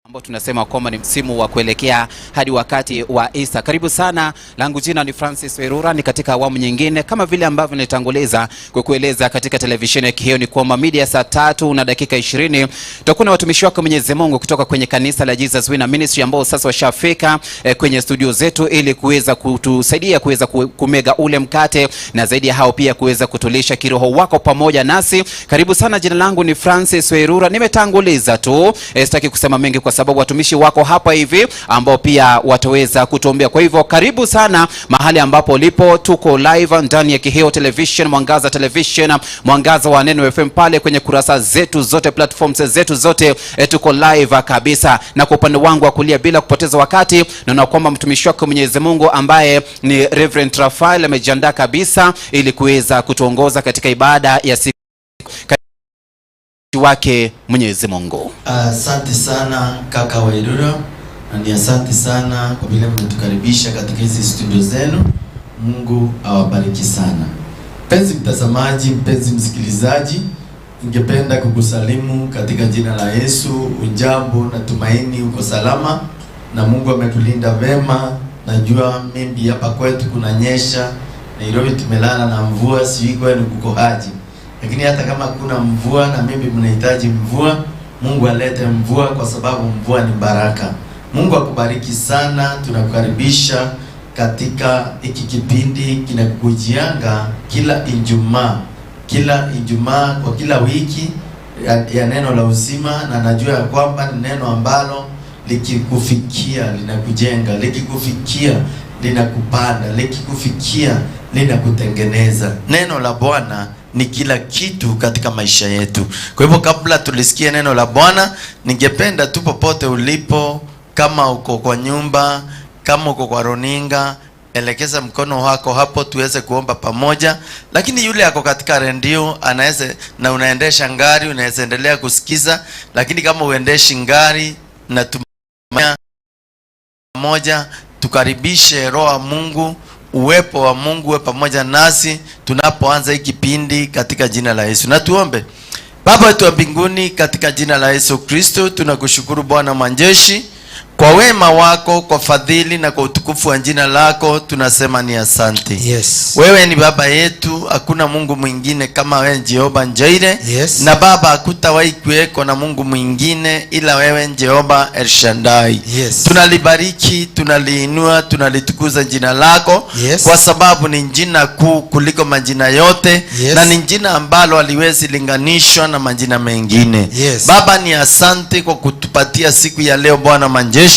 Ambao tunasema kwamba ni msimu wa kuelekea hadi wakati wa Easter. Karibu sana, langu jina ni Francis Werura, ni katika awamu nyingine kama vile ambavyo nilitanguliza kukueleza katika televisheni ya Kiheo ni kwamba mida ya saa 3 na dakika 20 tutakuwa na watumishi wake Mwenyezi Mungu kutoka kwenye kanisa la Jesus Winner Ministry ambao sasa washafika kwenye studio zetu ili kuweza kutusaidia kuweza kumega ule mkate na zaidi ya hao pia kuweza kutulisha kiroho. Wako pamoja nasi. Karibu sana, jina langu ni Francis Werura. Nimetanguliza tu, sitaki kusema mengi kwa sababu watumishi wako hapa hivi ambao pia wataweza kutuombea. Kwa hivyo karibu sana mahali ambapo ulipo, tuko live ndani ya Kiheo Television, Mwangaza Television, Mwangaza wa Neno FM pale kwenye kurasa zetu zote, platforms zetu zote, tuko live kabisa. Na kwa upande wangu wa kulia, bila kupoteza wakati, naona kwamba mtumishi wake Mwenyezi Mungu ambaye ni Reverend Raphael amejiandaa kabisa ili kuweza kutuongoza katika ibada ya siku wake Mwenyezi Mungu. Asante sana kaka Wairura, na ni asante sana kwa vile mmetukaribisha katika hizi studio zenu. Mungu awabariki sana. Mpenzi mtazamaji, mpenzi msikilizaji, ningependa kukusalimu katika jina la Yesu. Ujambo, natumaini uko salama na Mungu ametulinda vema. Najua maybe hapa kwetu kunanyesha, Nairobi tumelala na mvua, sijui kwenu kuko aje, lakini hata kama kuna mvua na maybe mnahitaji mvua, Mungu alete mvua kwa sababu mvua ni baraka. Mungu akubariki sana. Tunakukaribisha katika hiki kipindi kinakujianga kila Ijumaa, kila Ijumaa kwa kila wiki ya neno la uzima, na najua ya kwamba ni neno ambalo likikufikia linakujenga, likikufikia linakupanda, likikufikia linakutengeneza. Neno la Bwana ni kila kitu katika maisha yetu. Kwa hivyo kabla tulisikie neno la Bwana, ningependa tu popote ulipo, kama uko kwa nyumba, kama uko kwa runinga, elekeza mkono wako hapo tuweze kuomba pamoja. Lakini yule ako katika redio anaweza na unaendesha ngari, unaweza endelea kusikiza, lakini kama uendeshi ngari na pamoja tukaribishe Roho wa Mungu, uwepo wa Mungu uwe pamoja nasi tunapoanza hiki kipindi katika jina la Yesu. Na tuombe. Baba wetu wa mbinguni, katika jina la Yesu Kristo tunakushukuru Bwana majeshi kwa wema wako, kwa fadhili na kwa utukufu wa jina lako tunasema ni asante. Wewe ni baba yetu, hakuna Mungu mwingine kama wewe Jehova Jireh. Na Baba, hakutawahi kuweko na Mungu mwingine ila wewe Jehova El Shaddai. Tunalibariki, tunaliinua, tunalitukuza jina lako kwa sababu ni jina kuu kuliko majina yote na ni jina ambalo haliwezi linganishwa na majina mengine. Baba, ni asante kwa kutupatia siku ya leo Bwana majeshi.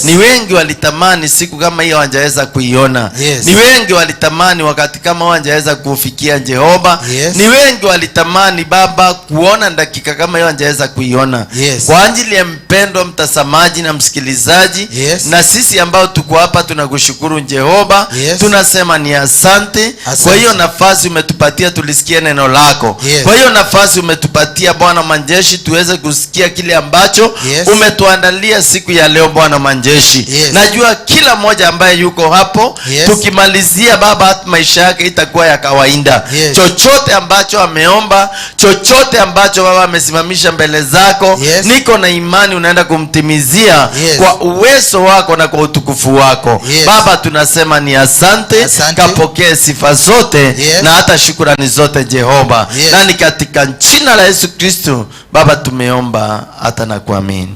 Ni wengi walitamani siku kama hiyo hawajaweza kuiona. Ni wengi walitamani wakati kama hawajaweza kufikia Jehova. Ni wengi walitamani Baba kuona dakika kama hiyo hawajaweza kuiona. Kwa ajili ya mpendwa mtazamaji na msikilizaji na sisi ambao tuko hapa tunakushukuru Jehova. Tunasema ni asante. Asante. Kwa hiyo nafasi umetupatia tulisikie neno lako. Kwa hiyo nafasi umetupatia Bwana majeshi tuweze kusikia kile ambacho umetuandalia siku ya leo Bwana majeshi. Najua kila mmoja ambaye yuko hapo tukimalizia Baba, maisha yake itakuwa ya kawaida. Chochote ambacho ameomba, chochote ambacho Baba amesimamisha mbele zako, niko na imani unaenda kumtimizia kwa uwezo wako na kwa utukufu wako. Baba, tunasema ni asante, Asante. Kapokee sifa zote na hata shukrani zote Jehova. Na ni katika jina la Yesu Kristo Baba tumeomba hata na kuamini.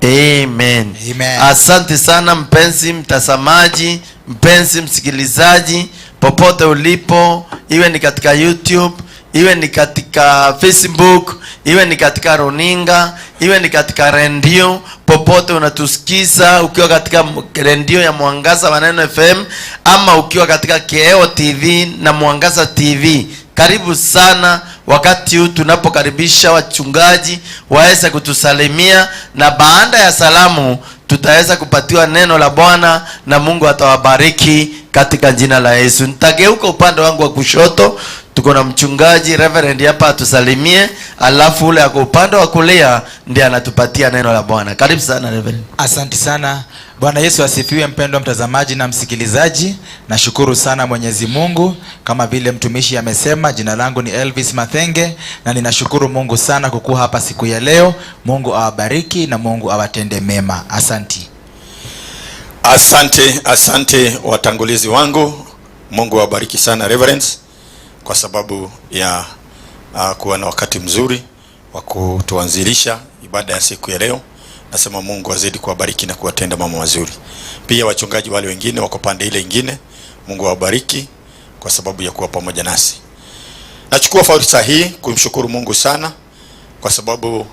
Amen. Amen. Asante sana mpenzi mtazamaji, mpenzi msikilizaji, popote ulipo, iwe ni katika YouTube, iwe ni katika Facebook, iwe ni katika runinga, iwe ni katika redio, popote unatusikiza, ukiwa katika redio ya Mwangaza wa Neno FM ama ukiwa katika Keo TV na Mwangaza TV. Karibu sana wakati huu tunapokaribisha wachungaji waweze kutusalimia, na baada ya salamu tutaweza kupatiwa neno la Bwana na Mungu atawabariki katika jina la Yesu. Nitageuka upande wangu wa kushoto, tuko na mchungaji Reverend hapa atusalimie, alafu ule ako upande wa kulia ndiye anatupatia neno la Bwana. Karibu sana Reverend. Asante sana. Bwana Yesu asifiwe, mpendwa mtazamaji na msikilizaji. Nashukuru sana Mwenyezi Mungu, kama vile mtumishi amesema, jina langu ni Elvis Mathenge na ninashukuru Mungu sana kukuwa hapa siku ya leo. Mungu awabariki na Mungu awatende mema. Asanti. Asante, asante watangulizi wangu. Mungu awabariki sana reverends, kwa sababu ya kuwa na wakati mzuri wa kutuanzilisha ibada ya siku ya leo. Nasema Mungu azidi kuwabariki na kuwatenda mambo mazuri. Pia wachungaji wale wengine wako pande ile ingine, Mungu awabariki kwa sababu ya kuwa pamoja nasi. Nachukua fursa hii kumshukuru Mungu sana kwa sababu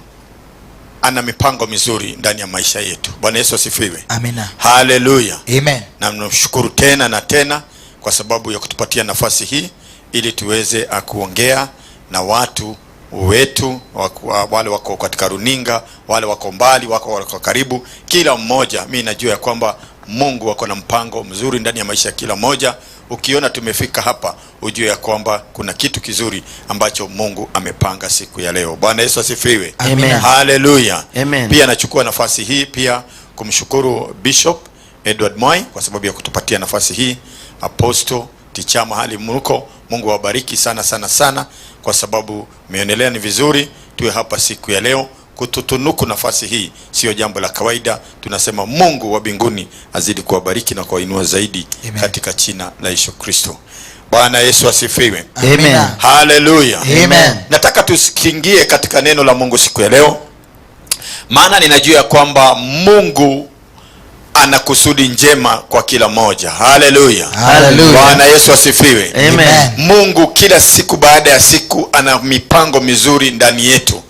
ana mipango mizuri ndani ya maisha yetu. Bwana Yesu asifiwe. Amina. Haleluya. Amen. Na namshukuru tena na tena kwa sababu ya kutupatia nafasi hii ili tuweze kuongea na watu wetu, wale wako katika runinga, wale wako mbali, wako karibu, kila mmoja. Mimi najua ya kwamba Mungu ako na mpango mzuri ndani ya maisha ya kila mmoja. Ukiona tumefika hapa, ujue ya kwamba kuna kitu kizuri ambacho Mungu amepanga siku ya leo. Bwana Yesu asifiwe. Amen. Haleluya. Amen. Pia nachukua nafasi hii pia kumshukuru Bishop Edward Moi kwa sababu ya kutupatia nafasi hii, Apostle Ticha mahali mko, Mungu awabariki sana sana sana kwa sababu mmeonelea ni vizuri tuwe hapa siku ya leo. Kututunuku nafasi hii sio jambo la kawaida. Tunasema Mungu wa mbinguni azidi kuwabariki na kuwainua zaidi. Amen. Katika jina la Yesu Kristo. Bwana Yesu asifiwe. Amen. Haleluya. Amen. Nataka tusikingie katika neno la Mungu siku ya leo, maana ninajua kwamba Mungu ana kusudi njema kwa kila mmoja. Haleluya. Haleluya. Bwana Yesu asifiwe. Amen. Mungu kila siku baada ya siku ana mipango mizuri ndani yetu,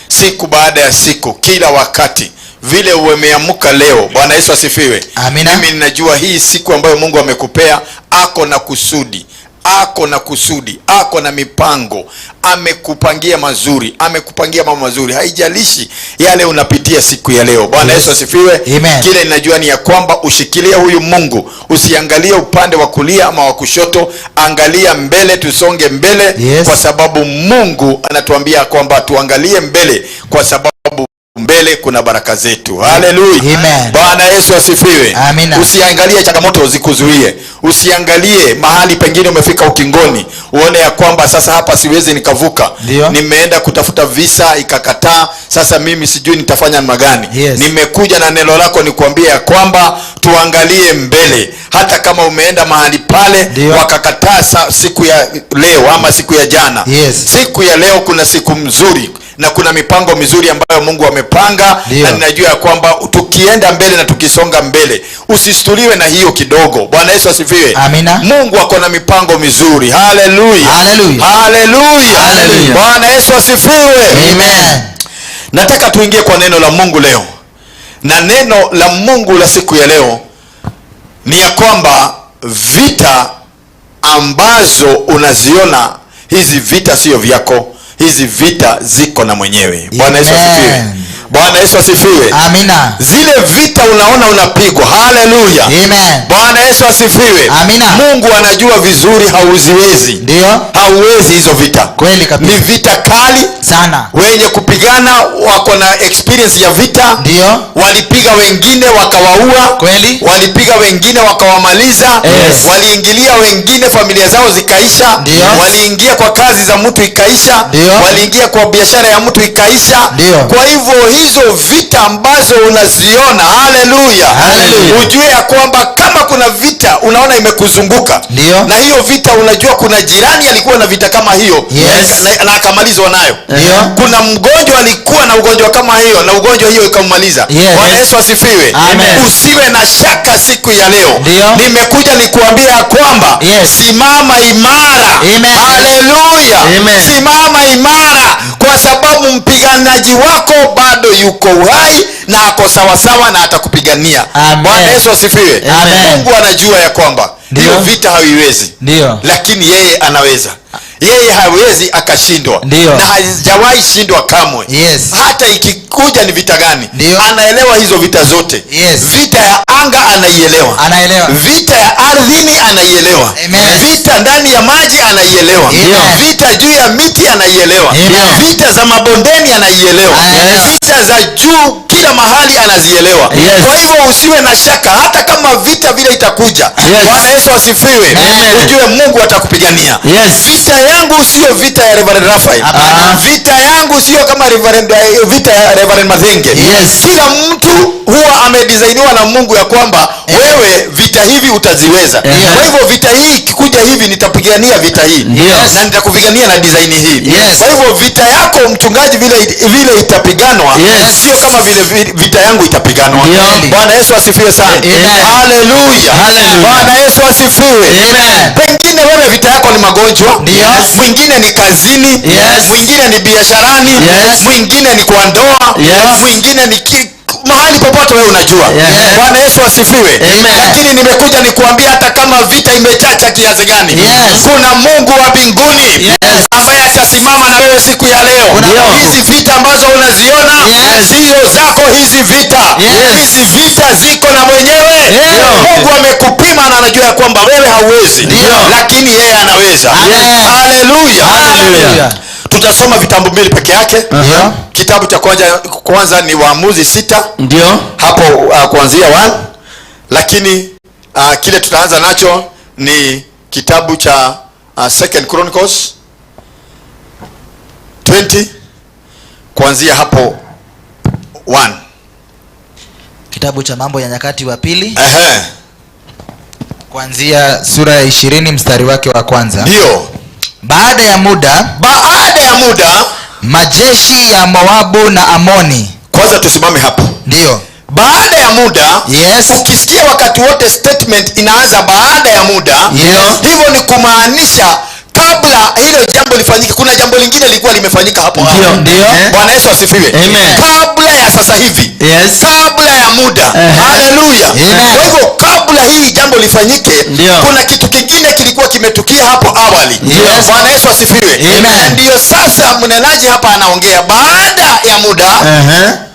siku baada ya siku, kila wakati. Vile umeamka leo, Bwana Yesu asifiwe. Amina. Mimi ninajua hii siku ambayo Mungu amekupea, ako na kusudi, ako na kusudi, ako na mipango, amekupangia mazuri, amekupangia mambo mazuri. Haijalishi yale unapitia siku ya leo. Bwana Yesu asifiwe. Amen. Kile ninajua ni ya kwamba ushikilie huyu Mungu, usiangalie upande wa kulia ama wa kushoto, angalia mbele, tusonge mbele. Yes. Kwa sababu Mungu anatuambia kwamba tuangalie mbele, kwa sababu mbele kuna baraka zetu. Haleluya. Amen. Bwana Yesu asifiwe. Amina. Usiangalie changamoto zikuzuie, usiangalie mahali pengine umefika ukingoni uone ya kwamba sasa hapa siwezi nikavuka. Ndio. Nimeenda kutafuta visa ikakataa, sasa mimi sijui nitafanya namna gani. Yes. Nimekuja na neno lako nikuambie ya kwamba tuangalie mbele, hata kama umeenda mahali pale Ndio. wakakataa siku ya leo ama siku ya jana. Yes. Siku ya leo kuna siku mzuri na kuna mipango mizuri ambayo Mungu amepanga. Ndio. Na ninajua ya kwamba tukienda mbele na tukisonga mbele, usistuliwe na hiyo kidogo. Bwana Yesu asifiwe. Amina. Mungu ako na mipango mizuri. Haleluya. Haleluya. Haleluya. Haleluya. Bwana Yesu asifiwe. Amen. Nataka tuingie kwa neno la Mungu leo, na neno la Mungu la siku ya leo ni ya kwamba vita ambazo unaziona hizi vita sio vyako, hizi vita ziko na mwenyewe. Bwana Yesu asifiwe. Bwana Yesu asifiwe. Amina. Zile vita unaona unapigwa. Haleluya. Amen. Bwana Yesu asifiwe. Amina. Mungu anajua vizuri hauziwezi. Ndio. Hauwezi hizo vita. Kweli kabisa. Ni vita kali sana. Wenye kupigana wako na experience ya vita. Ndio. Walipiga wengine wakawaua. Kweli. Walipiga wengine wakawamaliza. Yes. Waliingilia wengine familia zao zikaisha. Ndio. Waliingia kwa kazi za mtu ikaisha. Ndio. Waliingia kwa biashara ya mtu ikaisha. Ndio. Kwa hivyo hizo vita ambazo unaziona, haleluya, Haleluya, ujue ya kwamba kama kuna vita unaona imekuzunguka, Ndio. na hiyo vita unajua kuna jirani alikuwa na vita kama hiyo, Yes. na akamalizwa nayo. Ndio. Kuna mgonjwa alikuwa na ugonjwa kama hiyo na ugonjwa hiyo ikammaliza. Yes. Bwana Yesu asifiwe. Amen. Usiwe na shaka siku ya leo. Ndio. Nimekuja nikuambia ya kwamba Yes. simama imara. Amen. Haleluya. Amen. Simama imara kwa sababu mpiganaji wako bado yuko uhai na ako sawasawa na atakupigania. Amen. Bwana Yesu asifiwe. Amen. Mungu anajua ya kwamba Ndio. hiyo vita haiwezi. Ndio. Lakini yeye anaweza. Yeye hawezi akashindwa. Ndio. Na hajawahi shindwa kamwe. Yes. Hata ikikuja ni vita gani, Ndio. anaelewa hizo vita zote. Yes. Vita ya anga anaielewa. Anaelewa. Vita ya ardhini anaielewa. Amen. Vita ndani ya maji anaielewa. Amen. Vita juu ya miti anaielewa. Amen. Vita za mabondeni anaielewa. Yes. Vita za juu kila kila mahali anazielewa. Yes. Kwa hivyo usiwe na shaka hata kama vita vile itakuja. Yes. Bwana Yesu asifiwe. Amen. Ujue Mungu atakupigania. Yes. Vita yangu sio vita ya Reverend Raphael. Hapana. Vita yangu sio kama Reverend, vita ya Reverend Mathenge. Yes. Kila mtu huwa amedesainiwa na Mungu ya kwamba wewe vita hivi utaziweza. Yes. Kwa hivyo vita hii ikikuja hivi nitapigania vita hii. Yes. Na nitakupigania na design hii. Yes. Kwa hivyo vita yako mchungaji vile vile itapiganwa, Yes. sio kama vile vita yangu itapiganwa. Ndio. Bwana Yesu asifiwe sana. Amen. Haleluya. Haleluya. Bwana Yesu asifiwe. Amen. Pengine wewe vita yako ni magonjwa. Yes. Mwingine ni kazini. Yes. Mwingine ni biasharani. Yes. Mwingine ni kwa ndoa. Yes. Mwingine ni mahali popote wewe unajua. Yes. Bwana Yesu asifiwe. Amen. Lakini nimekuja nikuambia hata kama vita imechacha kiasi gani, Yes. kuna Mungu wa mbinguni Yes. ambaye atasimama na wewe siku ya leo. Ndio. Hizi vita ambazo unaziona Yes. sio zako hizi vita. Yes. Hizi vita ziko na mwenyewe. Ndio. Mungu amekupima na anajua ya kwamba wewe hauwezi, Ndio. lakini yeye anaweza. Yes. Haleluya. Haleluya. Tutasoma vitabu mbili peke yake. Ndio. Kitabu cha kwanza ni Waamuzi 6 Ndio. hapo kuanzia 1, lakini kile tutaanza nacho ni kitabu cha Second Chronicles 20 kuanzia hapo 1. Kitabu cha Mambo ya Nyakati wa Pili Ehe. kuanzia sura ya 20 mstari wake wa kwanza. Ndio. Baada ya muda, Baada ya muda, majeshi ya Moabu na Amoni. Kwanza tusimame hapo. Ndio. Baada ya muda. Yes. Ukisikia wakati wote statement inaanza baada ya muda, Yes. hivyo ni kumaanisha kabla hilo jambo lifanyike kuna jambo lingine lilikuwa limefanyika hapo Ndio, awali. ndio. Bwana Yesu asifiwe. Amen. Kabla ya sasa hivi. Yes. Kabla ya muda. Haleluya. Amen. Kwa hivyo kabla hii jambo lifanyike, Ndio. kuna kitu kingine kilikuwa kimetukia hapo awali. Yes. Bwana Yesu asifiwe. Amen. Ndio sasa mnenaji hapa anaongea baada ya muda.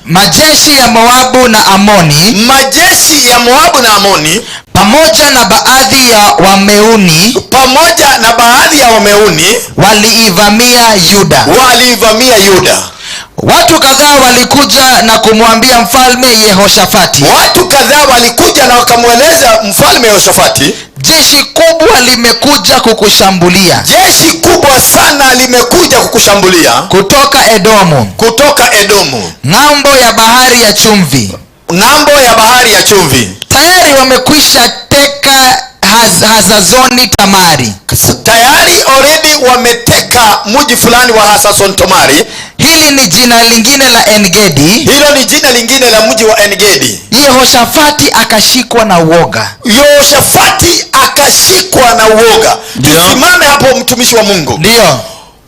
Majeshi ya Moabu na Amoni, Majeshi ya Moabu na Amoni, pamoja na baadhi ya Wameuni, pamoja na baadhi ya Wameuni, waliivamia Yuda. Waliivamia Yuda. Watu kadhaa walikuja na kumwambia mfalme Yehoshafati. Watu kadhaa walikuja na wakamweleza mfalme Yehoshafati, jeshi kubwa limekuja kukushambulia. Jeshi kubwa sana limekuja kukushambulia kutoka Edomu. Kutoka Edomu. Ng'ambo ya bahari ya chumvi. Ng'ambo ya bahari ya chumvi. Tayari wamekwisha teka Hazazoni Tamari. Tayari already wameteka mji fulani wa Hazazon Tamari. Hili ni jina lingine la Engedi. Hilo ni jina lingine la mji wa Engedi. Yehoshafati akashikwa na uoga. Yehoshafati akashikwa na uoga. Tusimame hapo mtumishi wa Mungu. Ndio.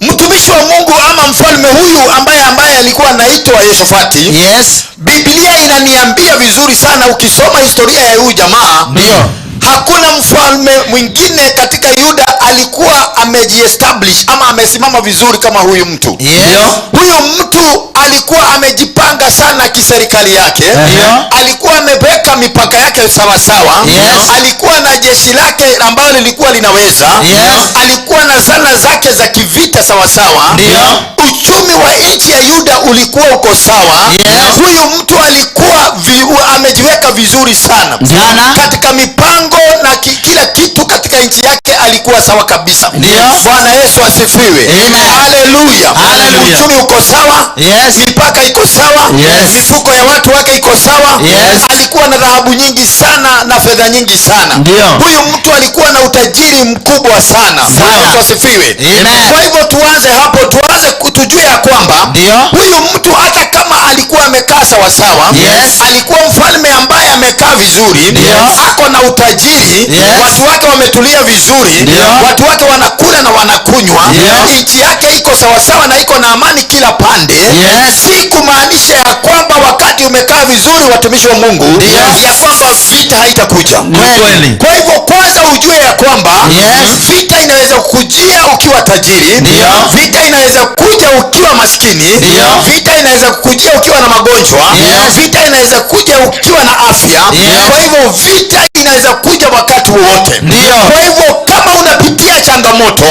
Mtumishi wa Mungu ama mfalme huyu ambaye alikuwa anaitwa Yehoshafati. Yes. Biblia inaniambia vizuri sana ukisoma historia ya huyu jamaa. Ndio. Hakuna mfalme mwingine katika Yuda alikuwa amejiestablish ama amesimama vizuri kama huyu mtu. Yes. Huyu mtu alikuwa amejipanga sana kiserikali yake. Ndio. Alikuwa ameweka mipaka yake sawa sawa. Yes. Alikuwa na jeshi lake ambalo lilikuwa linaweza. Yes. Alikuwa na zana zake za kivita sawa sawa. Ndio. Uchumi wa nchi ya Yuda ulikuwa uko sawa. Yes. Huyu mtu alikuwa amejiweka vizuri sana. Sana. Katika mipango na kila kitu katika nchi yake alikuwa sawa kabisa. Ndio. Bwana Yesu asifiwe. Amen. Haleluya. Haleluya. Uchumi uko sawa. Yes. Mipaka iko sawa. Yes. Mifuko ya watu wake iko sawa. Yes. Alikuwa na dhahabu nyingi sana na fedha nyingi sana. Ndio. Huyu mtu alikuwa na utajiri mkubwa sana. Bwana Yesu asifiwe. Amen. Kwa hivyo tuanze hapo, tuanze tujue ya kwamba Ndio. huyu mtu hata kama alikuwa amekaa sawa sawa, Yes. alikuwa mfalme ambaye amekaa vizuri, Ndio. ako na utajiri, Yes. watu wake wametulia vizuri, Ndio. watu wake wanakula na wanakunywa, Ndio. nchi yake iko sawa sawa na iko na amani kila pande. Yes. Si kumaanisha ya kwamba wakati umekaa vizuri, watumishi wa Mungu, Ndio. ya kwamba vita haitakuja. Ni kweli. Kwa hivyo kwanza ujue ya kwamba Yes. vita inaweza kukujia ukiwa tajiri. Ndio. Vita inaweza kuja ukiwa maskini. Ndio. Vita inaweza kukujia ukiwa na magonjwa. Yes. Vita inaweza kuja ukiwa na afya. Yes. Kwa hivyo vita inaweza kuja wakati wowote. Ndio. Kwa hivyo kama unapitia changamoto changamoto,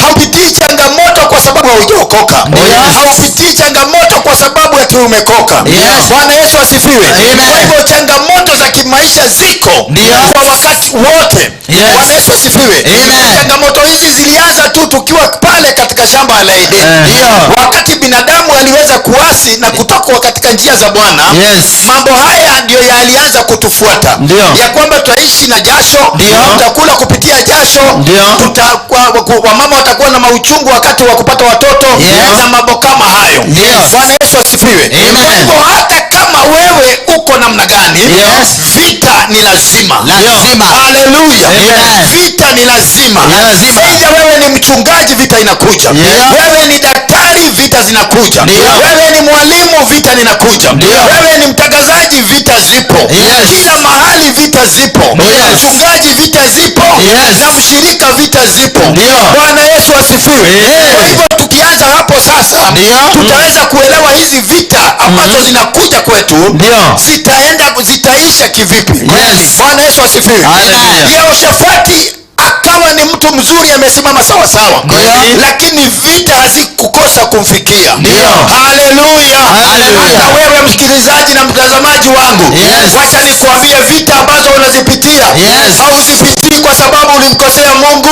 haupitii changamoto kwa sababu haujaokoka, haupitii changamoto kwa sababu ati umekoka. Bwana Yesu asifiwe. Amen. Kwa hivyo changamoto za kimaisha ziko kwa wakati wote. Bwana Yesu asifiwe. Amen. Changamoto hizi zilianza tu tukiwa pale katika shamba la Edeni, wakati binadamu aliweza kuasi na kutoka katika njia za Bwana. Mambo haya ndiyo yalianza kutufuata, ya kwamba tutaishi na jasho, tutakula kupitia jasho, wamama watakuwa na mauchungu wakati wa kupata watoto na mambo kama hayo. Bwana Yesu asifiwe. Amen. Kwa hivyo hata kama wewe uko namna gani, vita ni lazima. Lazima. Haleluya. Amen. Vita ni lazima. Lazima. Aidha wewe ni mchungaji, vita inakuja. Wewe ni daktari, vita zinakuja. Wewe ni mwalimu, vita linakuja. Wewe ni mtangazaji, vita zipo. Kila mahali vita zipo. Mchungaji, vita zipo. Na mshirika, vita zipo. Bwana Yesu asifiwe. Kwa hivyo tukianza hapo sasa, tutaweza kuelewa hizi vita ambazo zinakuja kwetu zitaenda zitaisha kivipi. Bwana Yesu asifiwe. Hallelujah. Yehoshafati akawa ni mtu mzuri, amesimama sawa sawa, lakini vita hazikukosa kumfikia. Haleluya! Hallelujah. Hata wewe msikilizaji na mtazamaji wangu, wacha nikuambie, vita ambazo unazipitia hauzipitii kwa sababu ulimkosea Mungu,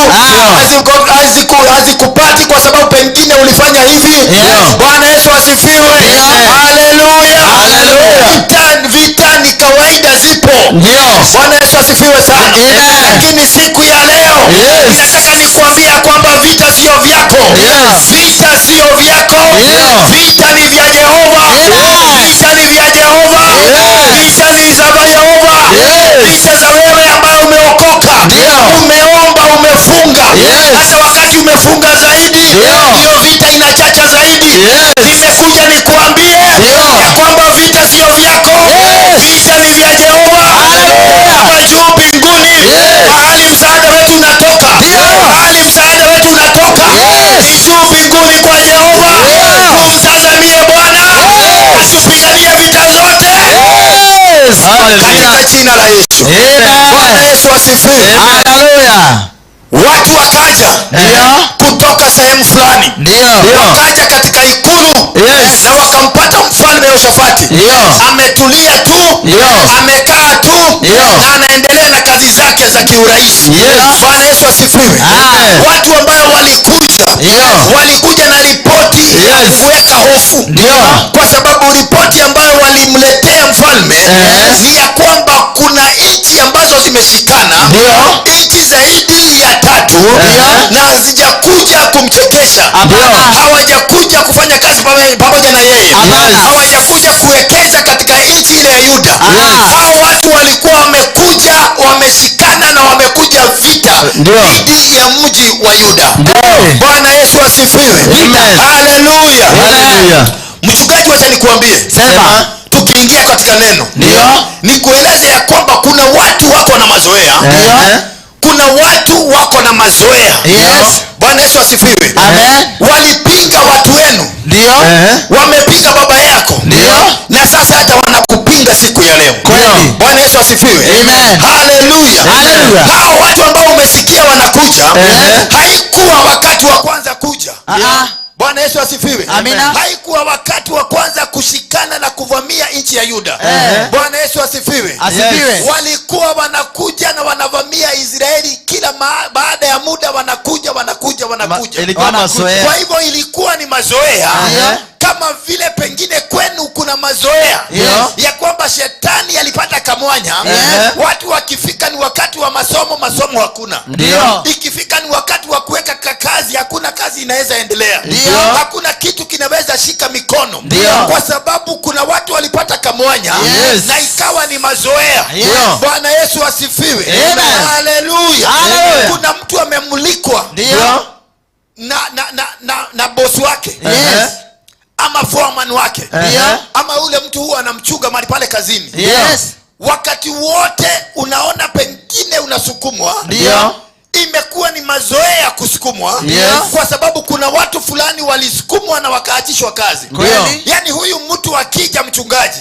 hazikupati kwa sababu pengine ulifanya hivi. Bwana Yesu asifiwe. Haleluya! Hallelujah. Vita ni kawaida, zipo. Bwana Yesu asifiwe sana. Amen. Lakini siku ya leo nataka nikuambia kwamba vita sio vyako. Vita sio vyako. Vita ni vya Jehova. Vita ni vya Jehova. Vita ni za Yehova. Vita za wewe ambaye umeokoka, umeomba, umefunga. Hata wakati umefunga zaidi, hiyo vita inachacha zaidi. Nimekuja nikuambie ya kwamba vita sio vyako. Vita ni vya Jehova. Hapa juu mbinguni, mahali msaada wetu unatoka, mahali msaada wetu unatoka ni juu mbinguni kwa Jehova. Tumtazamie Bwana atupiganie vita zote katika jina la Yesu. Bwana Yesu asifiwe. Hallelujah. Watu wakaja kutoka sehemu fulani, wakaja katika ikulu na wakampata mfalme Yehoshafati ametulia tu, amekaa tu na anaendelea na kazi zake za kiurahisi. Bwana Yesu asifiwe. Amen. Watu ambao walikuja walikuja na ripoti ya kuweka hofu, kwa sababu ripoti ambayo walimletea mfalme ni ya kwamba kuna nchi ambazo zimeshikana, nchi zaidi ya 3, na hazijakuja kumchekesha, hawajakuja kufanya kazi pamoja na yeye, hawajakuja kuwekeza katika nchi ile ya Yuda. Hao watu walikuwa wamekuja, wameshikana na wamekuja vita dhidi ya mji wa Yuda. Bwana Yesu asifiwe. Haleluya. Hallelujah. Mchungaji, wacha nikuambie, Sema. tukiingia katika neno, nikueleze ya kwamba kuna watu wako na mazoea, kuna watu wako na mazoea. Bwana Yesu asifiwe. Amen. Walipinga watu wenu, wamepinga baba yako, na sasa hata wanakupinga siku ya leo. Kweli. Bwana Yesu asifiwe. Amen. Haleluya. Hallelujah. Hao watu ambao umesikia wanakuja, haikuwa wakati wa kwanza kuja. Bwana Yesu asifiwe. Amina. Haikuwa wakati wa kwanza kushikana na kuvamia nchi ya Yuda. Bwana Yesu asifiwe. Asifiwe. Walikuwa wanakuja na wanavamia Israeli kila baada ya muda, wanakuja wanakuja wanakuja. Ilikuwa mazoea. Kwa hivyo ilikuwa ni mazoea, kama vile pengine kwenu kuna mazoea ya kwamba shetani alipata kamwanya. Watu wakifika ni wakati wa masomo, masomo hakuna. Ikifika ni wakati wa kuweka kazi, hakuna kazi inaweza endelea. Hakuna kitu kinaweza shika mikono. Kwa sababu kuna watu walipata kamwanya na ikawa ni mazoea. Bwana Yesu asifiwe. Amen. Haleluya. Haleluya. Kuna mtu amemulikwa na bosi wake ama foreman wake ama yule mtu huwa anamchunga mahali pale kazini. Wakati wote unaona pengine unasukumwa, Imekuwa ni mazoea ya kusukumwa, kwa sababu kuna watu fulani walisukumwa na wakaachishwa kazi. Kweli. Yaani huyu mtu akija, mchungaji,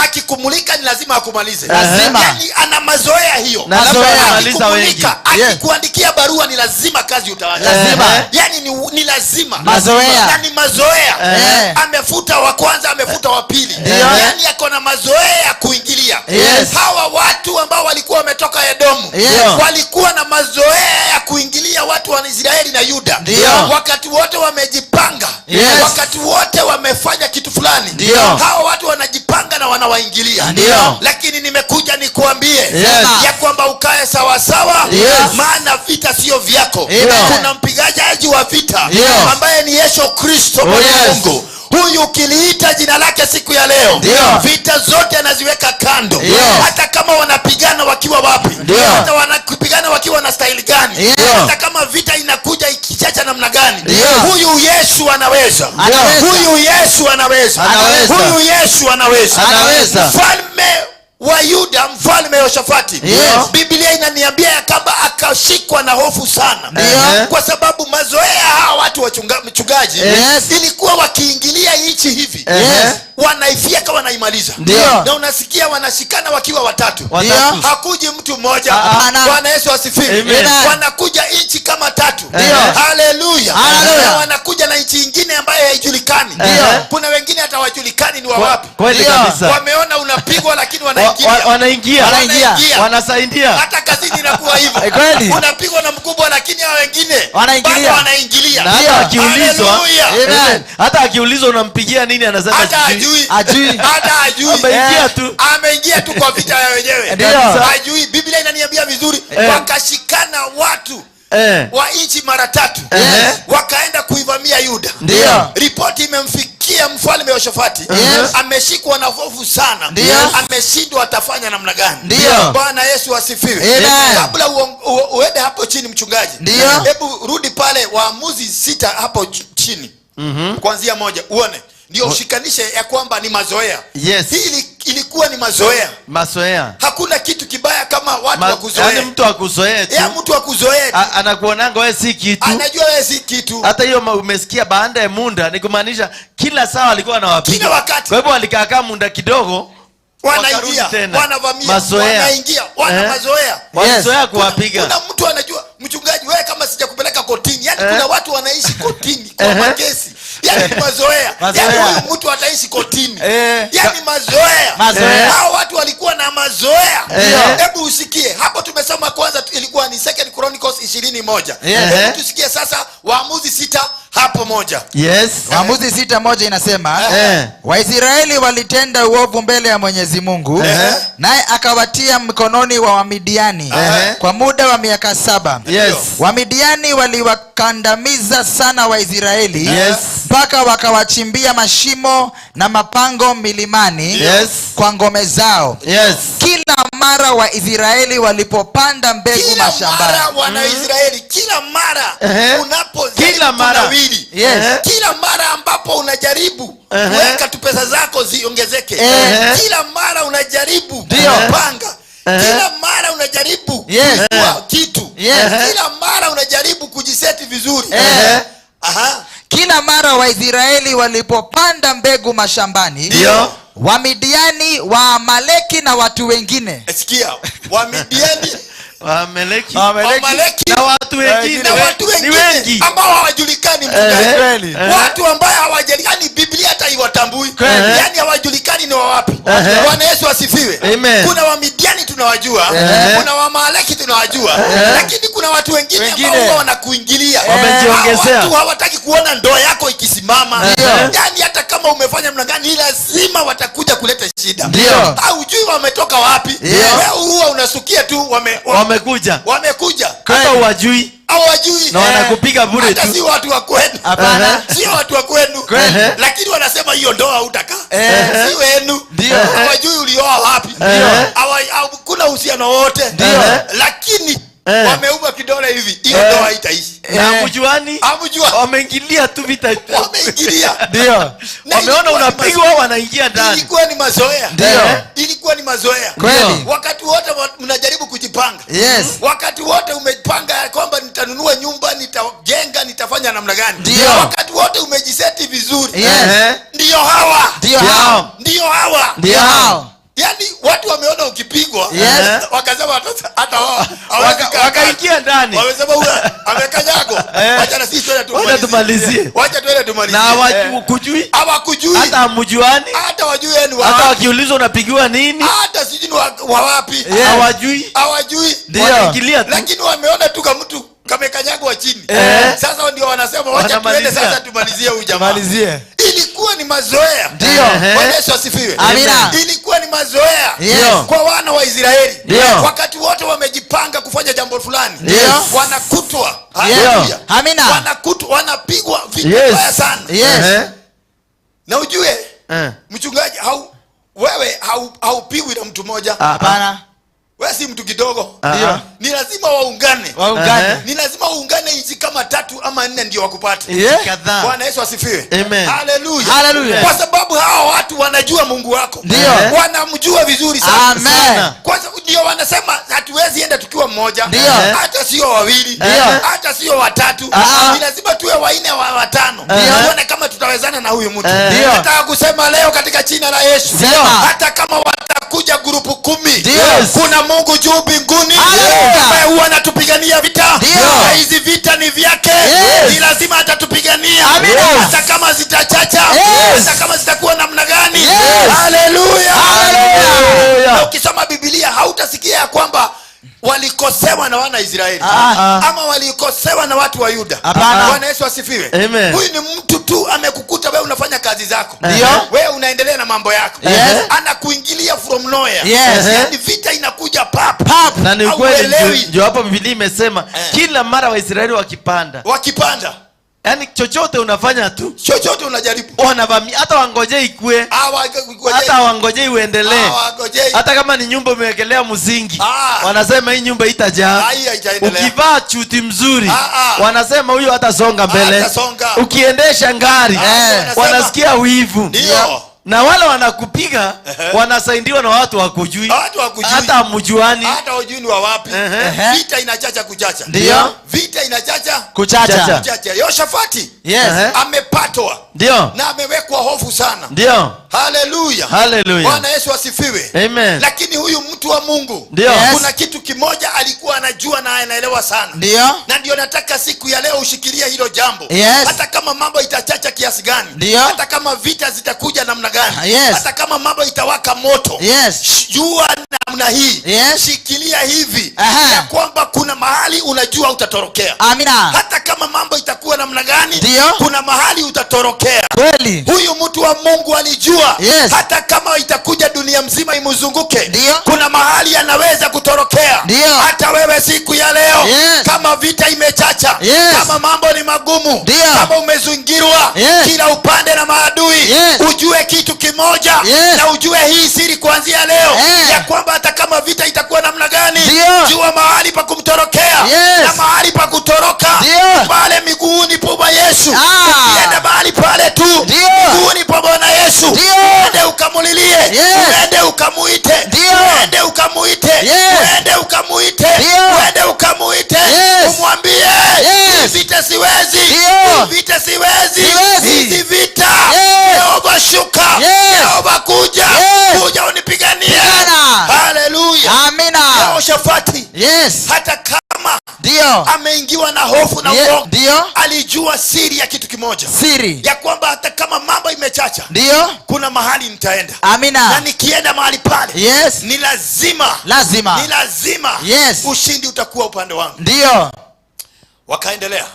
akikumulika ni lazima akumalize. Lazima. Yaani ana mazoea hiyo. Na labda Mazoea. wanamaliza wengi. Akikumulika, akikuandikia barua ni lazima kazi utawacha. Lazima. Yaani ni lazima. Mazoea. Na ni mazoea. Amefuta wa kwanza, amefuta wa pili. Yaani ako na mazoea ya kuingilia. Hawa watu ambao walikuwa wametoka Edomu walikuwa na mazoea ya kuingilia watu wa Israeli na Yuda. Wakati wote wamejipanga. Wakati wote wamefanya kitu fulani. Hawa watu wanajipanga na wanawaingilia. Lakini nimekuja nikuambie ya kwamba ukae sawasawa, maana vita sio vyako. Amen. Kuna mpigaji wa vita ambaye ni Yesu Kristo, Mwana wa Mungu. Huyu ukiliita jina lake siku ya leo, vita zote anaziweka kando. Hata kama wanapigana wakiwa wapi, hata wanapigana wakiwa na staili gani, hata kama vita inakuja ikichacha namna gani, huyu Yesu anaweza. Anaweza. Huyu Yesu anaweza. Anaweza. Huyu Yesu anaweza. Anaweza. Mfalme wa Yuda, mfalme Yoshafati, Biblia inaniambia ya kwamba akashikwa na hofu sana, kwa sababu mazoea hawa watu mchungaji, ilikuwa wakiingilia nchi hivi, wanaifyeka, wanaimaliza. Na unasikia wanashikana wakiwa watatu. Watatu. Hakuji mtu mmoja. Hapana. Bwana Yesu asifiwe. Amen. Wanakuja nchi kama tatu. Haleluya. Haleluya. Na wanakuja na nchi ingine ambayo haijulikani. Kuna wengine hata hawajulikani ni wa wapi. Kweli kabisa. Wameona unapigwa lakini wanaingilia. Wanaingia. Wanaingia. Wanasaidia. Hata kazini inakuwa hivyo. Kweli. Unapigwa na mkubwa lakini hao wengine Wanaingilia. bado wanaingilia. Na hata akiulizwa, Haleluya. Amen. Hata akiulizwa unampigia nini anasema Hata sijui. hajui. Hajui. Hata hajui. Ameingia tu. Ameingia tu kwa vita ya wenyewe. Ndio. Hajui. Biblia inaniambia vizuri, wakashikana watu wa nchi mara tatu, wakaenda kuivamia Yuda. Ripoti imemfikia mfalme Yoshafati. Ameshikwa na hofu sana. Ameshindwa atafanya namna gani. Bwana Yesu asifiwe. Amen. Kabla uende hapo chini, mchungaji, hebu rudi pale Waamuzi 6 hapo chini, kuanzia 1 uone, ndio ushikanishe ya kwamba ni mazoea. Hii ilikuwa ni mazoea. Mazoea. Hakuna kitu kibaya kama watu wakuzoea. Yaani mtu akuzoee tu. Ya mtu akuzoee tu. Anakuonanga wewe si kitu. Anajua wewe si kitu. Hata hiyo umesikia baada ya muda ni kumaanisha kila saa walikuwa wanawapiga. Kila wakati. Kwa hivyo walikaa kama muda kidogo, Wanaingia, wakarudi tena. wanavamia, Mazoea. wanaingia, wana mazoea. Walizoea kuwapiga. Kuna mtu anajua, mchungaji, wewe kama sijakupeleka kotini, yaani kuna watu wanaishi kotini kwa makesi. Yaani mazoea. Mazoea. Yaani huyu mtu ataishi kotini. Yaani mazoea. Mazoea. Hao watu walikuwa na mazoea. Hebu usikie. Hapo tumesoma kwanza ilikuwa ni 2 Chronicles 21. Hebu tusikie sasa Waamuzi 6 hapo 1. Waamuzi 6:1 inasema, Waisraeli walitenda uovu mbele ya Mwenyezi Mungu, naye akawatia mkononi wa Wamidiani kwa muda wa miaka 7. Wamidiani waliwakandamiza sana Waisraeli, mpaka wakawachimbia mashimo na mapango milimani kwa ngome zao. Kila mara Waisraeli walipopanda mbegu Kila mashambani. mara wana Israeli, kila mara unapojaribu Kila mara. kunawiri. Kila mara ambapo unajaribu kuweka tu pesa zako ziongezeke. Kila mara unajaribu kupanga. Kila mara unajaribu kujua kitu. Kila mara unajaribu kujiseti vizuri. Kila mara Waisraeli walipopanda mbegu mashambani, Wamidiani, Waamaleki na watu wengine. Sikia, Wamidiani, Waamaleki. Waamaleki Na watu wengine. Na watu Ni wengine wengi. ambao hawajulikani, mchungaji. Kweli. Watu ambao hawajulikani, Biblia hata haiwatambui. Yaani hawajulikani ni wa wapi. Bwana Yesu asifiwe. Amen. Kuna Wamidiani tunawajua, kuna Waamaleki tunawajua, lakini kuna watu wengine ambao Wengine. huwa wanakuingilia. Wamejiongezea. Hawa watu hawataki kuona ndoa yako ikisimama. Yaani hata kama umefanya mna gani, lazima watakuja kuleta shida. Haujui wametoka wapi. Wewe huwa unasukia tu Wamekuja. Wamekuja. Hata huwajui. Hawajui. Na wanakupiga bure Hata tu. si watu wa kwenu. Hapana. Sio watu wa kwenu. Lakini wanasema hiyo ndoa hutakaa. Si wenu. Hawajui ulioa wapi. Hakuna uhusiano wote. Lakini Wameuma kidole hivi, hiyo ndoa haitaishi. Na hamjuani? Hamjua. Wameingilia tu vita. Wameingilia. Ndio. Na Wameona ilikuwa ni unapigwa, wanaingia ndani. Ilikuwa ni mazoea. Ndio. Ilikuwa ni mazoea. Kweli. Wakati wote mnajaribu kujipanga. Wakati wote umepanga ya kwamba nitanunua nyumba, nitajenga, nitafanya namna gani. Ndio. Wakati wote umejiseti vizuri. Ndio hawa. Ndio hao. Ndio hawa. Ndio hao. Yaani watu wameona ukipigwa, wakasema hata wao hawawezi kaa. Wakaingia ndani. Wamesema huyu amekanyagwa. Wacha na sisi twende Wacha tumalizie. tumalizie. Wacha twende tumalizie. Na hawakujui. Hawakujui. Hata hamjuani. Hata wajui ni Hata wapi. wakiulizwa unapigiwa nini? Hata sijui ni wa wapi. Hawajui. Hawajui. Ndio. Wanaingilia tu. Lakini wameona tu kama mtu kamekanyagwa chini. Sasa ndio wanasema wacha tuende Wanamalizia. sasa tumalizie huyu jamaa. Tumalizie. Ilikuwa ni mazoea. Ndio. Bwana Yesu asifiwe. Amina. Ilikuwa ni mazoea kwa wana wa Israeli. Ndio. Wakati wote wamejipanga kufanya jambo fulani. Ndio. Wanakutwa. Haleluya. Amina. Wanakutwa, wanapigwa vita mbaya sana. Na ujue mchungaji, wewe haupigwi na mtu mmoja. Hapana. Wewe si mtu kidogo. Ndio. Ni lazima waungane. Waungane. Ni lazima waungane nchi kama 3 ama 4 ndio wakupate. Kadhaa. Bwana Yesu asifiwe. Amen. Hallelujah. Hallelujah. Kwa sababu hawa watu wanajua Mungu wako. Ndio. Wanamjua vizuri sana. Amen. Sana. Kwa sababu ndio wanasema hatuwezi enda tukiwa mmoja. Ndio. Hata sio wawili. Ndio. Hata sio watatu. Ni lazima tuwe 4 wa 5. Tuone kama tutawezana na huyu mtu. Ndio. Nataka kusema leo katika jina la Yesu. Sema. Hata kama watakuja grupu 10, Ndio. kuna Mungu juu mbinguni Hallelujah. ambaye huwa anatupigania vita. Ndio. Na hizi vita ni vyake. Ni lazima atatupigania. Amina. Hata kama zitachacha, hata kama zitakuwa namna gani. Hallelujah. Hallelujah. Na ukisoma Biblia hautasikia ya kwamba walikosewa na wana Israeli ama walikosewa na watu wa Yuda. Hapana. Bwana Yesu asifiwe. Amen. Huyu ni mtu tu amekukuta wewe unafanya kazi zako. Ndio. Wewe unaendelea na mambo yako. Anakuingilia from nowhere. Yaani vita inakuja pap. Pap. Na ni ukweli, Hauelewi. ndio hapo Biblia imesema kila mara Waisraeli wakipanda. Wakipanda. Yaani chochote unafanya tu. Chochote unajaribu. Wanavamia, hata wangojei ikue. Hata wangojei uendelee. Hawangojei. Hata kama ni nyumba umewekelea msingi. Wanasema hii nyumba itajaa. Hii haitaendelea. Ukivaa chuti mzuri, wanasema huyu hatasonga mbele. Hatasonga. Ukiendesha ngari, Wanasema, wanasikia wivu. Ndio. Na wale wanakupiga wanasaidiwa na watu wakujui. Watu wakujui. Hata hamjuani. Hata hujui ni wa wapi. Vita inachacha kuchacha. Ndio. Vita inachacha Kuchacha. Kuchacha. kuchacha. Yoshafati amepatwa. Ndio. Na amewekwa hofu sana. Ndio. Hallelujah. Hallelujah. Bwana Yesu asifiwe. Amen. Lakini huyu mtu wa Mungu, Ndio. kuna kitu kimoja alikuwa anajua na anaelewa sana. Ndio. Na ndio nataka siku ya leo ushikilie hilo jambo. Hata kama mambo itachacha kiasi gani. Ndio. Hata kama vita zitakuja namna gani. Hata kama mambo itawaka moto. Jua namna hii. Shikilia hivi. Ya kwamba kuna mahali unajua utatorokea. Amina. Hata kama mambo itakuwa namna gani, Ndio. kuna mahali utatorokea. Kweli. Huyu mtu wa Mungu alijua hata kama itakuja dunia mzima imzunguke, Ndio. kuna mahali anaweza kutorokea. Ndio. Hata wewe siku ya leo, kama vita imechacha, kama mambo ni magumu, Ndio. kama umezingirwa kila upande na maadui, ujue kitu kimoja, na ujue hii siri kuanzia leo, ya kwamba hata kama vita itakuwa namna gani, Ndio. jua mahali pa kumtorokea na mahali pa kutoroka pale miguuni pa Yesu. Ukienda mahali pale tu miguuni pa Bwana Yesu, uende ukamulilie, uende ukamuite, uende ukamuite, uende ukamuite, uende ukamuite, umwambie vita siwezi, vita siwezi, hizi vita Yehova shuka, Yehova kuja, kuja unipiganie. Hallelujah. Amina. Yehoshafati hata kama Ndio. ameingiwa na hofu na uoga, Ndio. alijua siri ya kitu kimoja, Siri. ya kwamba hata kama mambo imechacha, Ndio. kuna mahali nitaenda. Amina. Na nikienda mahali pale, ni lazima, Lazima. ni lazima ushindi utakuwa upande wangu. Ndio. Wakaendelea.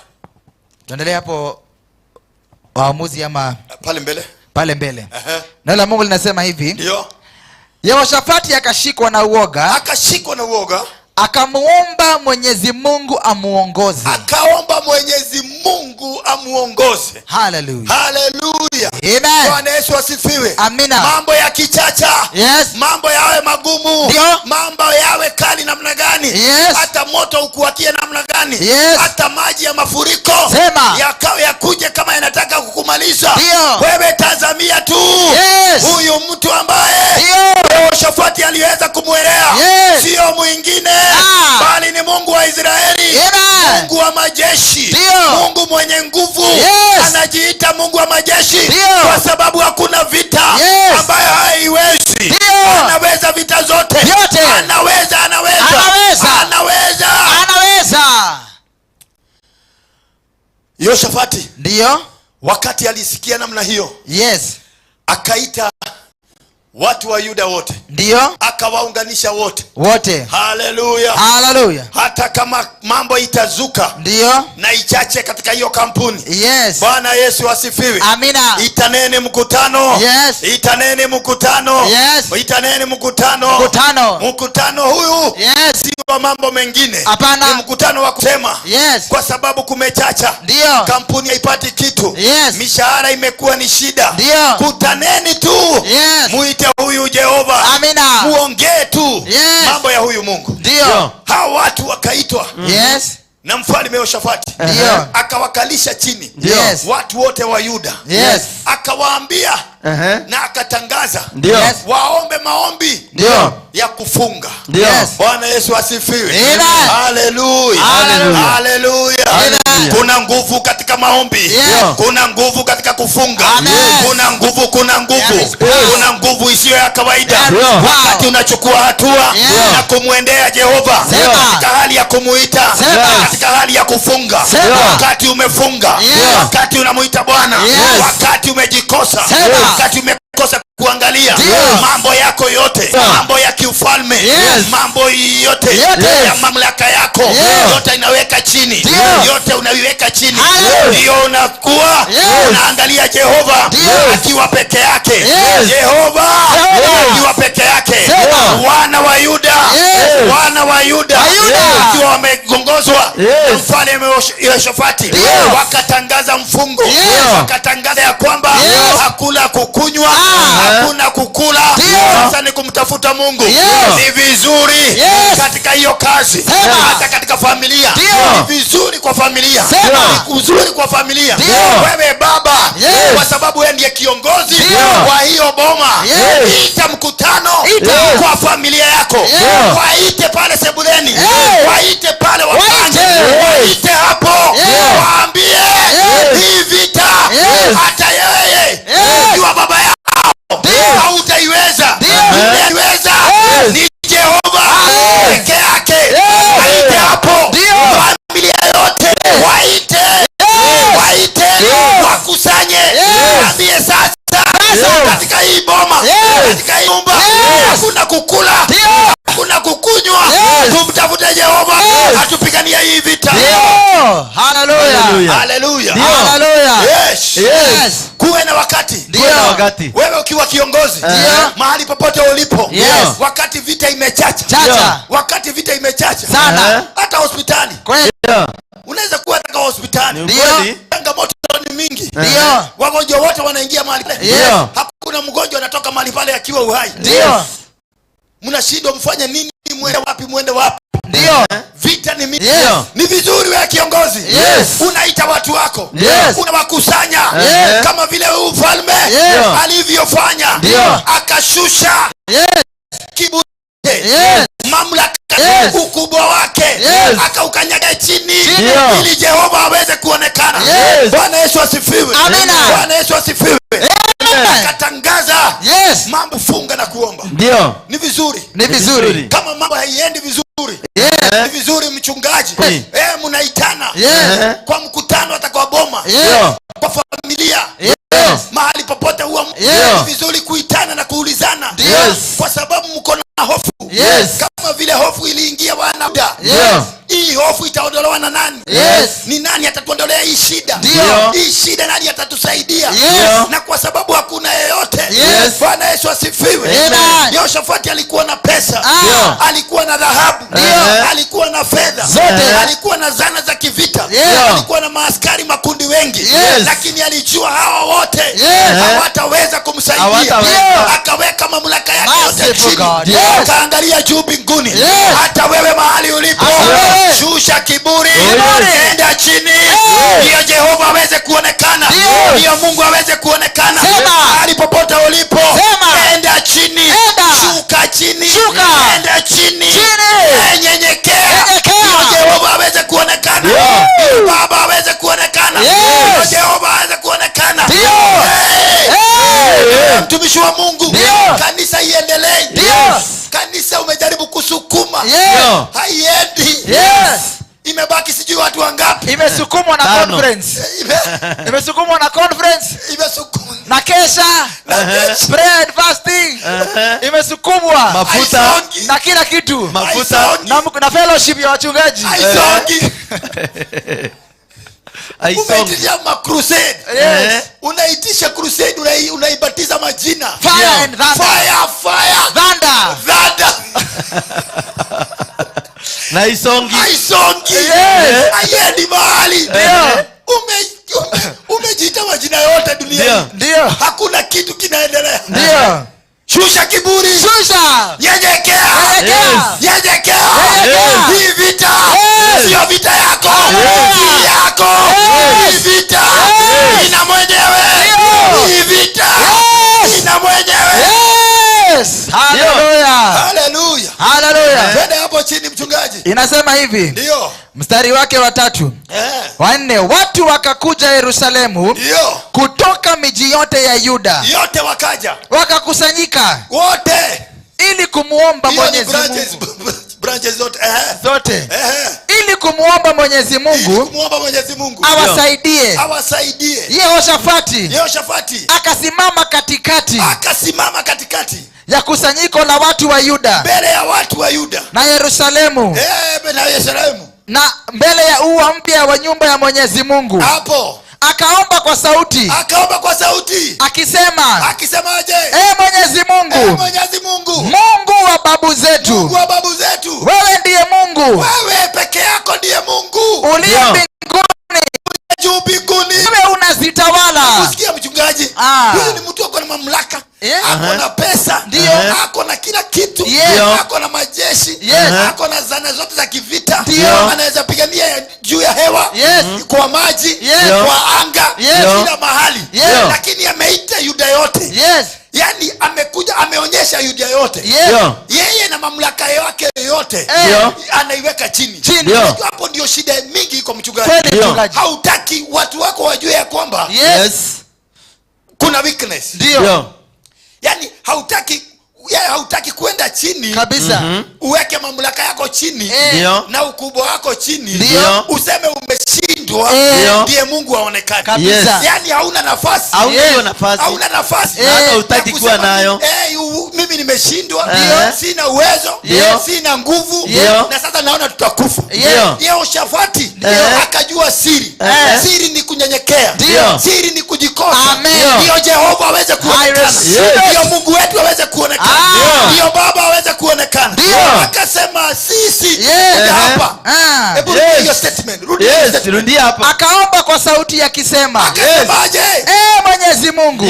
Tuendelee hapo Waamuzi ama pale mbele. Pale mbele. Neno la Mungu linasema hivi. Ndio. Yehoshafati akashikwa na uoga. Akashikwa na uoga. Akamuomba Mwenyezi Mungu amuongoze. Akaomba Mwenyezi Mungu amuongoze. Hallelujah. Haleluya. Amen. Bwana Yesu asifiwe. Amina. Mambo ya kichacha, Yes. mambo yawe magumu, Ndio. mambo yawe kali namna gani, Yes. hata moto ukuwakie namna gani, Yes. hata maji ya mafuriko Sema. yakawe yakuje kama yanataka kukumaliza, Ndio. wewe tazamia tu Yes. huyu mtu ambaye Ndio. Yehoshafati aliweza kumwelea, Yes. sio mwingine bali ni Mungu wa Israeli, Amen. Mungu wa majeshi, Ndio. Mungu mwenye nguvu. Yes. Anajiita Mungu wa majeshi Ndio. kwa sababu hakuna vita Yes. ambayo haiwezi. Ndio. Anaweza vita zote. Vyote. Anaweza, anaweza. Anaweza. Anaweza. Anaweza. Yehoshafati Ndio. wakati alisikia namna hiyo, Yes. akaita watu wa Yuda wote, Ndio. akawaunganisha wote. Wote. Haleluya. Hallelujah. Hata kama mambo itazuka Ndio. na ichache katika hiyo kampuni, Yes. Bwana Yesu asifiwe. Amina. Itaneni mkutano. Yes. Itaneni mkutano. Yes. Itaneni mkutano. Mkutano. Mkutano huyu Yes. si wa mambo mengine. Hapana. Ni mkutano wa kusema. Yes. Kwa sababu kumechacha. Ndio. Kampuni haipati kitu. Yes. Mishahara imekuwa ni shida. Ndio. Kutaneni tu. Yes. Muite huyu Jehova. Amina. Muongee tu. Yes. Mambo ya huyu Mungu. Ndio. Hawa watu wakaitwa Yes. na mfalme Yehoshafati. Ndio. Akawakalisha chini. Yes. Watu wote wa Yuda. Yes. Akawaambia na akatangaza Ndio. Yes. waombe maombi Ndio. ya kufunga. Ndio. Yes. Bwana Yesu asifiwe. Amen. Haleluya. Haleluya. Haleluya. Amen. Kuna nguvu katika maombi. Yes. Kuna nguvu katika kufunga. Amen. Kuna nguvu, kuna nguvu. There is power. Kuna nguvu isiyo ya kawaida. There is power. Wakati unachukua hatua Yes. na kumwendea Jehova Sema. katika hali ya kumuita, Sema. katika hali ya kufunga. Sema. Wakati umefunga, Yes. wakati unamuita Bwana, Yes. wakati umejikosa, Sema. wakati umekosa kuangalia Ndio. mambo yako yote, mambo ya kiufalme, Yes. mambo yote Yote. ya mamlaka yako Yes. yote inaweka chini, Ndio. yote unaiweka chini, Hallelujah. ndio unakuwa Yes. unaangalia Jehova Ndio. akiwa peke yake. Yes. Jehova Jehova. akiwa peke yake. Sema. Wana wa Yuda, Yes. wana wa Yuda Yuda. wakiwa wamegongozwa Yes. na mfalme Yehoshafati, Yes. wakatangaza mfungo, Yes. wakatangaza ya kwamba Yes. hakuna kukunywa, hakuna kukula, Ndio. sasa ni kumtafuta Mungu. Yes. Ni vizuri Yes. katika hiyo kazi, Sema. hata katika familia. Ndio. Ni vizuri kwa familia, Sema. ni vizuri kwa familia. Ndio. Wewe baba, Yes. kwa sababu wewe ndiye kiongozi Ndio. wa hiyo boma, Yes. ita mkutano Ita. kwa familia yako, Yes. waite pale sebuleni, Yes. waite pale wapange, Waite. waite hapo, Yes. waambie Yes. hii vita Yes. hata yeye Yes. ikiwa baba yao Ndio. hautaiweza, Ndio. utaiweza Yes. ni Jehova Yes. peke yake. Yes. Waite hapo Ndio. familia yote, waite, waite, Yes. wakusanye, Yes. waambie sasa katika hii boma, Yes. katika hii nyumba Yes. hakuna kukula, Ndio. hakuna kukunywa, Yes. tumtafute Jehova Yes. atupigania hii vita. Ndio. Hallelujah. Haleluya. Hallelujah. Yes. Yes. Kuwe na wakati. Ndio. Kuwe na wakati. Wewe ukiwa kiongozi Ndio. mahali popote ulipo, Yes. wakati vita imechacha, Chacha. wakati vita imechacha Sana. hata hospitali Kweli. Ndio. unaweza kuwa katika hospitali, Ni Ndio. ukweli. changamoto ni mingi, Ndio. wagonjwa wote wanaingia mahali pale, Yes. hakuna mgonjwa anatoka mahali pale akiwa uhai. Ndio. Mnashindwa mfanye nini? Mwende wapi? Mwende wapi? Ndio. Vita ni mingi. Yes. Ni vizuri wewe kiongozi, Yes. unaita watu wako, Yes. unawakusanya Yes. kama vile huyu mfalme Yes. alivyofanya, Ndio. akashusha Yes. kiburi, Yes. mamlaka, Yes. ukubwa wake, Yes. akaukanyaga chini Chini. ili Jehova aweze kuonekana. Yes. Bwana Yesu asifiwe. Amina. Bwana Yesu asifiwe. Amen. Akatangaza Yes. mambo, funga na kuomba. Ndio. Ni vizuri Ni vizuri. kama mambo haiendi vizuri, Yes. ni vizuri mchungaji, Yes. mnaitana Yes. kwa mkutano, hata kwa boma, Yes. Ndio. kwa familia, Yes. mahali popote huwa Yes. ni vizuri kuitana na kuulizana, Yes. kwa sababu mko na hofu. Yes. Kama vile hofu iliingia wana Yuda, Yes. Hii hofu itaondolewa na nani? Yes. Ni nani atatuondolea hii shida? Ndio. Hii shida nani atatusaidia? Yes. Na kwa sababu hakuna yeyote. Yes. Bwana Yesu asifiwe. Amen. Yehoshafati alikuwa na pesa. Ndio. Alikuwa na dhahabu. Ndio. Alikuwa na fedha. Zote. Alikuwa na zana za kivita. Yes. Alikuwa na maaskari makundi wengi. Yes. Lakini alijua hawa wote Yes. hawataweza kumsaidia. Hawataweza. Akaweka mamlaka yake yote Merciful chini. God. Yes. Akaangalia juu mbinguni. Yes. Hata wewe mahali ulipo, Yes. shusha kiburi, Kiburi. enda chini, ndiyo Jehova aweze kuonekana, Yes. ndiyo Mungu aweze kuonekana. Sema. Mahali popote ulipo, Sema. enda chini, Enda. shuka chini, Shuka. enda chini, Chini. Nyenyekea, Nyenyekea. ndiyo Jehova aweze kuonekana, ndiyo Baba aweze kuonekana, Yes. ndiyo Jehova aweze kuonekana. Ndio. Hey. Hey. Mtumishi wa Mungu, Ndio. kanisa iendelee. Ndio. Kanisa umejaribu kusukuma, Yes. haiendi. Yes. Imebaki sijui watu wangapi. Imesukumwa na Tano. conference. Imesukumwa na conference Imesukumwa na kesha, Na kesha. prayer and fasting. Imesukumwa Mafuta. Haisongi. na kila kitu. Mafuta. Haisongi. Na fellowship ya wachungaji. Haisongi. Haisongi. Umeitisha ma crusade. Yes. Unaitisha crusade, unaibatiza majina. Fire and thunder. Fire, fire. Thunder. Thunder. Na haisongi. Haisongi. Yes. Haiendi mahali. Ndio. Umejiita majina yote duniani. Ndio. Hakuna kitu kinaendelea. Ndio. Shusha kiburi. Shusha. Nyenyekea. Nyenyekea. Nyenyekea. Nyenyekea. Hii vita Yes. sio vita yako. Yes. Si yako. Yes. Hii vita Yes. ina mwenyewe. Ndio. Hii vita Yes. ina mwenyewe. Yes. Hallelujah. Hallelujah. Hallelujah. Twende hapo chini mchungaji. Inasema hivi. Ndio. Mstari wake wa 3. 4, watu wakakuja Yerusalemu Ndio. kutoka miji yote ya Yuda. Yote wakaja. Wakakusanyika Wote. ili kumuomba Hiyo ni Mwenyezi branches, Mungu. branches zote. Zote. Ili kumuomba Mwenyezi Ili Mungu kumuomba Mwenyezi Mungu awasaidie. Awasaidie. Yehoshafati Yehoshafati akasimama katikati. Akasimama katikati ya kusanyiko la watu wa Yuda. Mbele ya watu wa Yuda. Na Yerusalemu. Na Yerusalemu. Na mbele ya ua mpya wa nyumba ya Mwenyezi Mungu. Hapo. Akaomba kwa sauti. Akaomba kwa sauti. Akisema. Akisemaje? Mwenyezi Mungu. Mwenyezi Mungu. Mungu wa babu zetu. Mungu wa babu zetu. Wewe ndiye Mungu. Wewe peke yako ndiye Mungu. Uliye mbinguni. Juu mbinguni. Wewe unazitawala. Usikia mchungaji? Huyu ni mtu ako na mamlaka. Ako na pesa. Ndio. Ako na kila kitu. Yes. Ako na majeshi. Yes. Ako na zana zote za kivita. Ndio. Anaweza pigania juu ya hewa. Yes. Kwa maji. Yes. Kwa anga. Yes. Kila mahali. Yes. Lakini ameita Yuda yote. Yes. Yaani amekuja ameonyesha Yuda yote. Yes. Yeye na mamlaka yake yote. Anaiweka chini. Chini. Ndio. Hapo ndio shida mingi iko mchungaji. Kweli mchungaji. Hautaki watu wako wajue ya kwamba Yes. kuna weakness. Ndio. Yaani hautaki kwenda chini kabisa. Uweke mamlaka yako chini. Ndio. Na ukubwa wako chini. Ndio. Useme umeshindwa. Ndio. Ndiye Mungu aonekane. Kabisa. Yes. Yaani hauna nafasi. Hauna hiyo nafasi. Hauna nafasi. Na hata hutaki Ya kuwa kusema, nayo. Mimi nimeshindwa. Ndio. Sina uwezo. Ndio. Sina nguvu. Ndio. Na sasa naona tutakufa. Ndio. Yehoshafati akajua siri. Siri ni kunyenyekea. Ndio. Siri ni kujikosa. Amen. Ndio Jehova aweze kuonekana. Ndio Mungu wetu aweze kuonekana. Ndio Baba aweze kuonekana. Ndio. Akasema sisi Yes. hapa. Hebu rudia hiyo statement. Rudia hiyo Yes, statement. rudia hapa. Akaomba kwa sauti akisema. Akasemaje? Mwenyezi Mungu.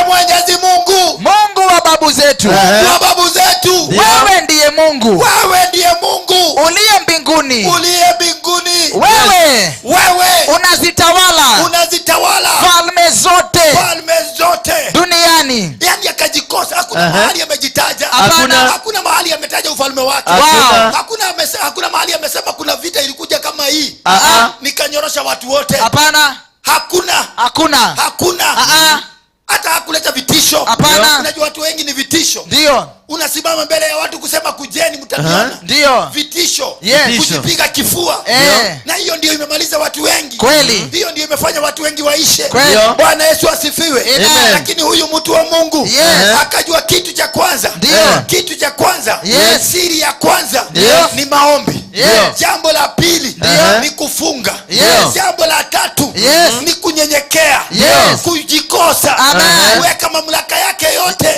Mwenyezi Mungu. Mungu wa babu zetu. Mungu wa babu zetu. Wewe ndiye Mungu. Wewe ndiye Mungu. Uliye mbinguni. Uliye mbinguni. Wewe. Wewe. Unazitawala. Unazitawala. Falme zote. Falme zote. Duniani. Yaani akajikosa. Hakuna mahali amejitaja. Hapana. Hakuna mahali ametaja ufalme wake. Hakuna. Wow. Hakuna mahali amesema kuna vita ilikuja kama hii. Nikanyorosha watu wote. Hapana. Hakuna. Hakuna. Hakuna. Hata hakuleta vitisho. Hapana. Unajua watu wengi ni vitisho. Ndio. Unasimama mbele ya watu kusema kujeni mtaniona. Ndio. Vitisho. Yes. Kujipiga kifua. Na hiyo ndio imemaliza watu wengi. Kweli. Hiyo ndio imefanya watu wengi waishe. Kweli. Bwana Yesu asifiwe. Amen. Lakini huyu mtu wa Mungu Yes. akajua kitu cha kwanza. Ndio. Kitu cha kwanza. Yes. Siri ya kwanza Ndio. ni maombi. Jambo la pili ni kufunga. Jambo la tatu ni kunyenyekea, kujikosa, kuweka mamlaka yake yote.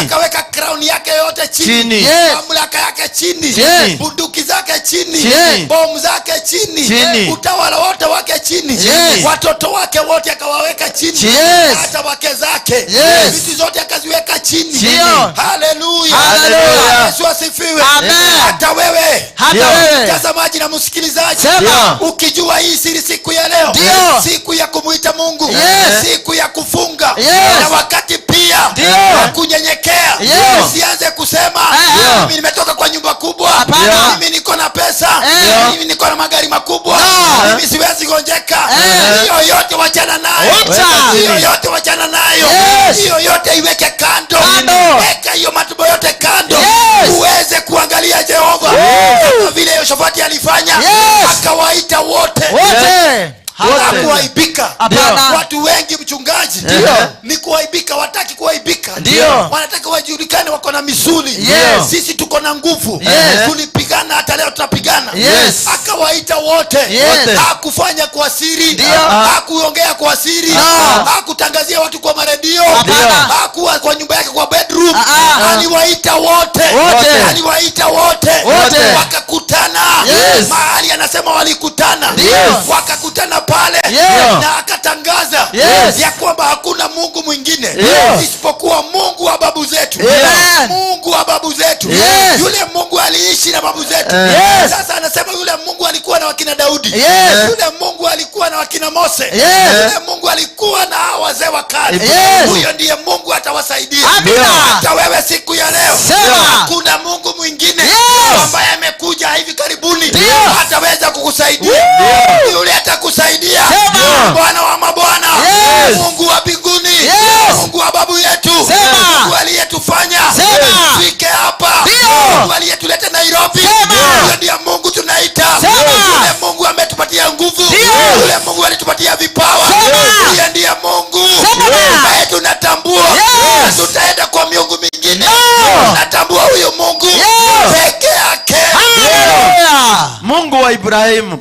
Akaweka crown yake yote chini, mamlaka yake chini, bunduki zake chini, bomu zake chini, utawala wote wake chini, watoto wake wote akawaweka chini, hata wake zake, vitu zote akaziweka chini. Haleluya. Haleluya. Yesu asifiwe. Amen. Hata wewe, Hata wewe. mtazamaji na msikilizaji, Sema. Ukijua hii siri siku ya leo, siku ya kumuita Mungu, siku ya kufunga, na wakati pia ya kunyenyekea. Usianze kusema, mimi nimetoka kwa nyumba kubwa, mimi niko na pesa, mimi niko na magari makubwa, mimi siwezi gonjeka. Hiyo yote wachana nayo. Wacha. Hiyo yote wachana nayo. Hiyo yote iweke kando. Kando. Weka hiyo matumbo yote kando, uweze kuangalia Jehova, kama vile Yoshafati alifanya. Akawaita wote. Wote. Hakuaibika. Hapana. Watu wengi, mchungaji, ni kuaibika, wataki kuaibika. Wanataka wajulikane wako na misuli. Sisi tuko na nguvu. Tulipigana, hata leo tutapigana. Akawaita wote. Hakufanya kwa siri. Hakuongea kwa siri. Hakutangazia watu kwa maredio. Hapana. Hakuwa kwa nyumba yake kwa bedroom. Aliwaita wote. Wote. Aliwaita wote. Wote. Wakakutana. Mahali anasema walikutana. Wakakutana pale. Na akatangaza ya kwamba hakuna Mungu mwingine isipokuwa Mungu wa babu zetu. Mungu wa babu zetu. Yule Mungu aliishi na babu zetu. Sasa anasema yule Mungu alikuwa na wakina Daudi. Yule Mungu alikuwa na wakina Mose. Yule Mungu alikuwa na hao wazee wa kale. Huyo ndiye Mungu atawasaidia. Amina. Hata wewe siku ya leo, Sema. hakuna Mungu mwingine ambaye amekuja hivi karibuni ataweza kukusaidia. Yule atakusaidia, Sema. Bwana wa mabwana, Mungu wa mbinguni, Mungu wa babu yetu, Sema. Mungu aliyetufanya Sema. tufike hapa, Mungu aliyetuleta Nairobi. Sema. Huyo ndiye Mungu tunaita. Sema. Yule Mungu ametupatia nguvu. Yule Mungu alitupatia vipawa. Sema. Huyo ndiye Mungu Sema. ambaye tunatambua. Hatutaenda kwa miungu mingine. Tunatambua huyu Mungu peke yake. Hallelujah. Mungu wa Ibrahimu,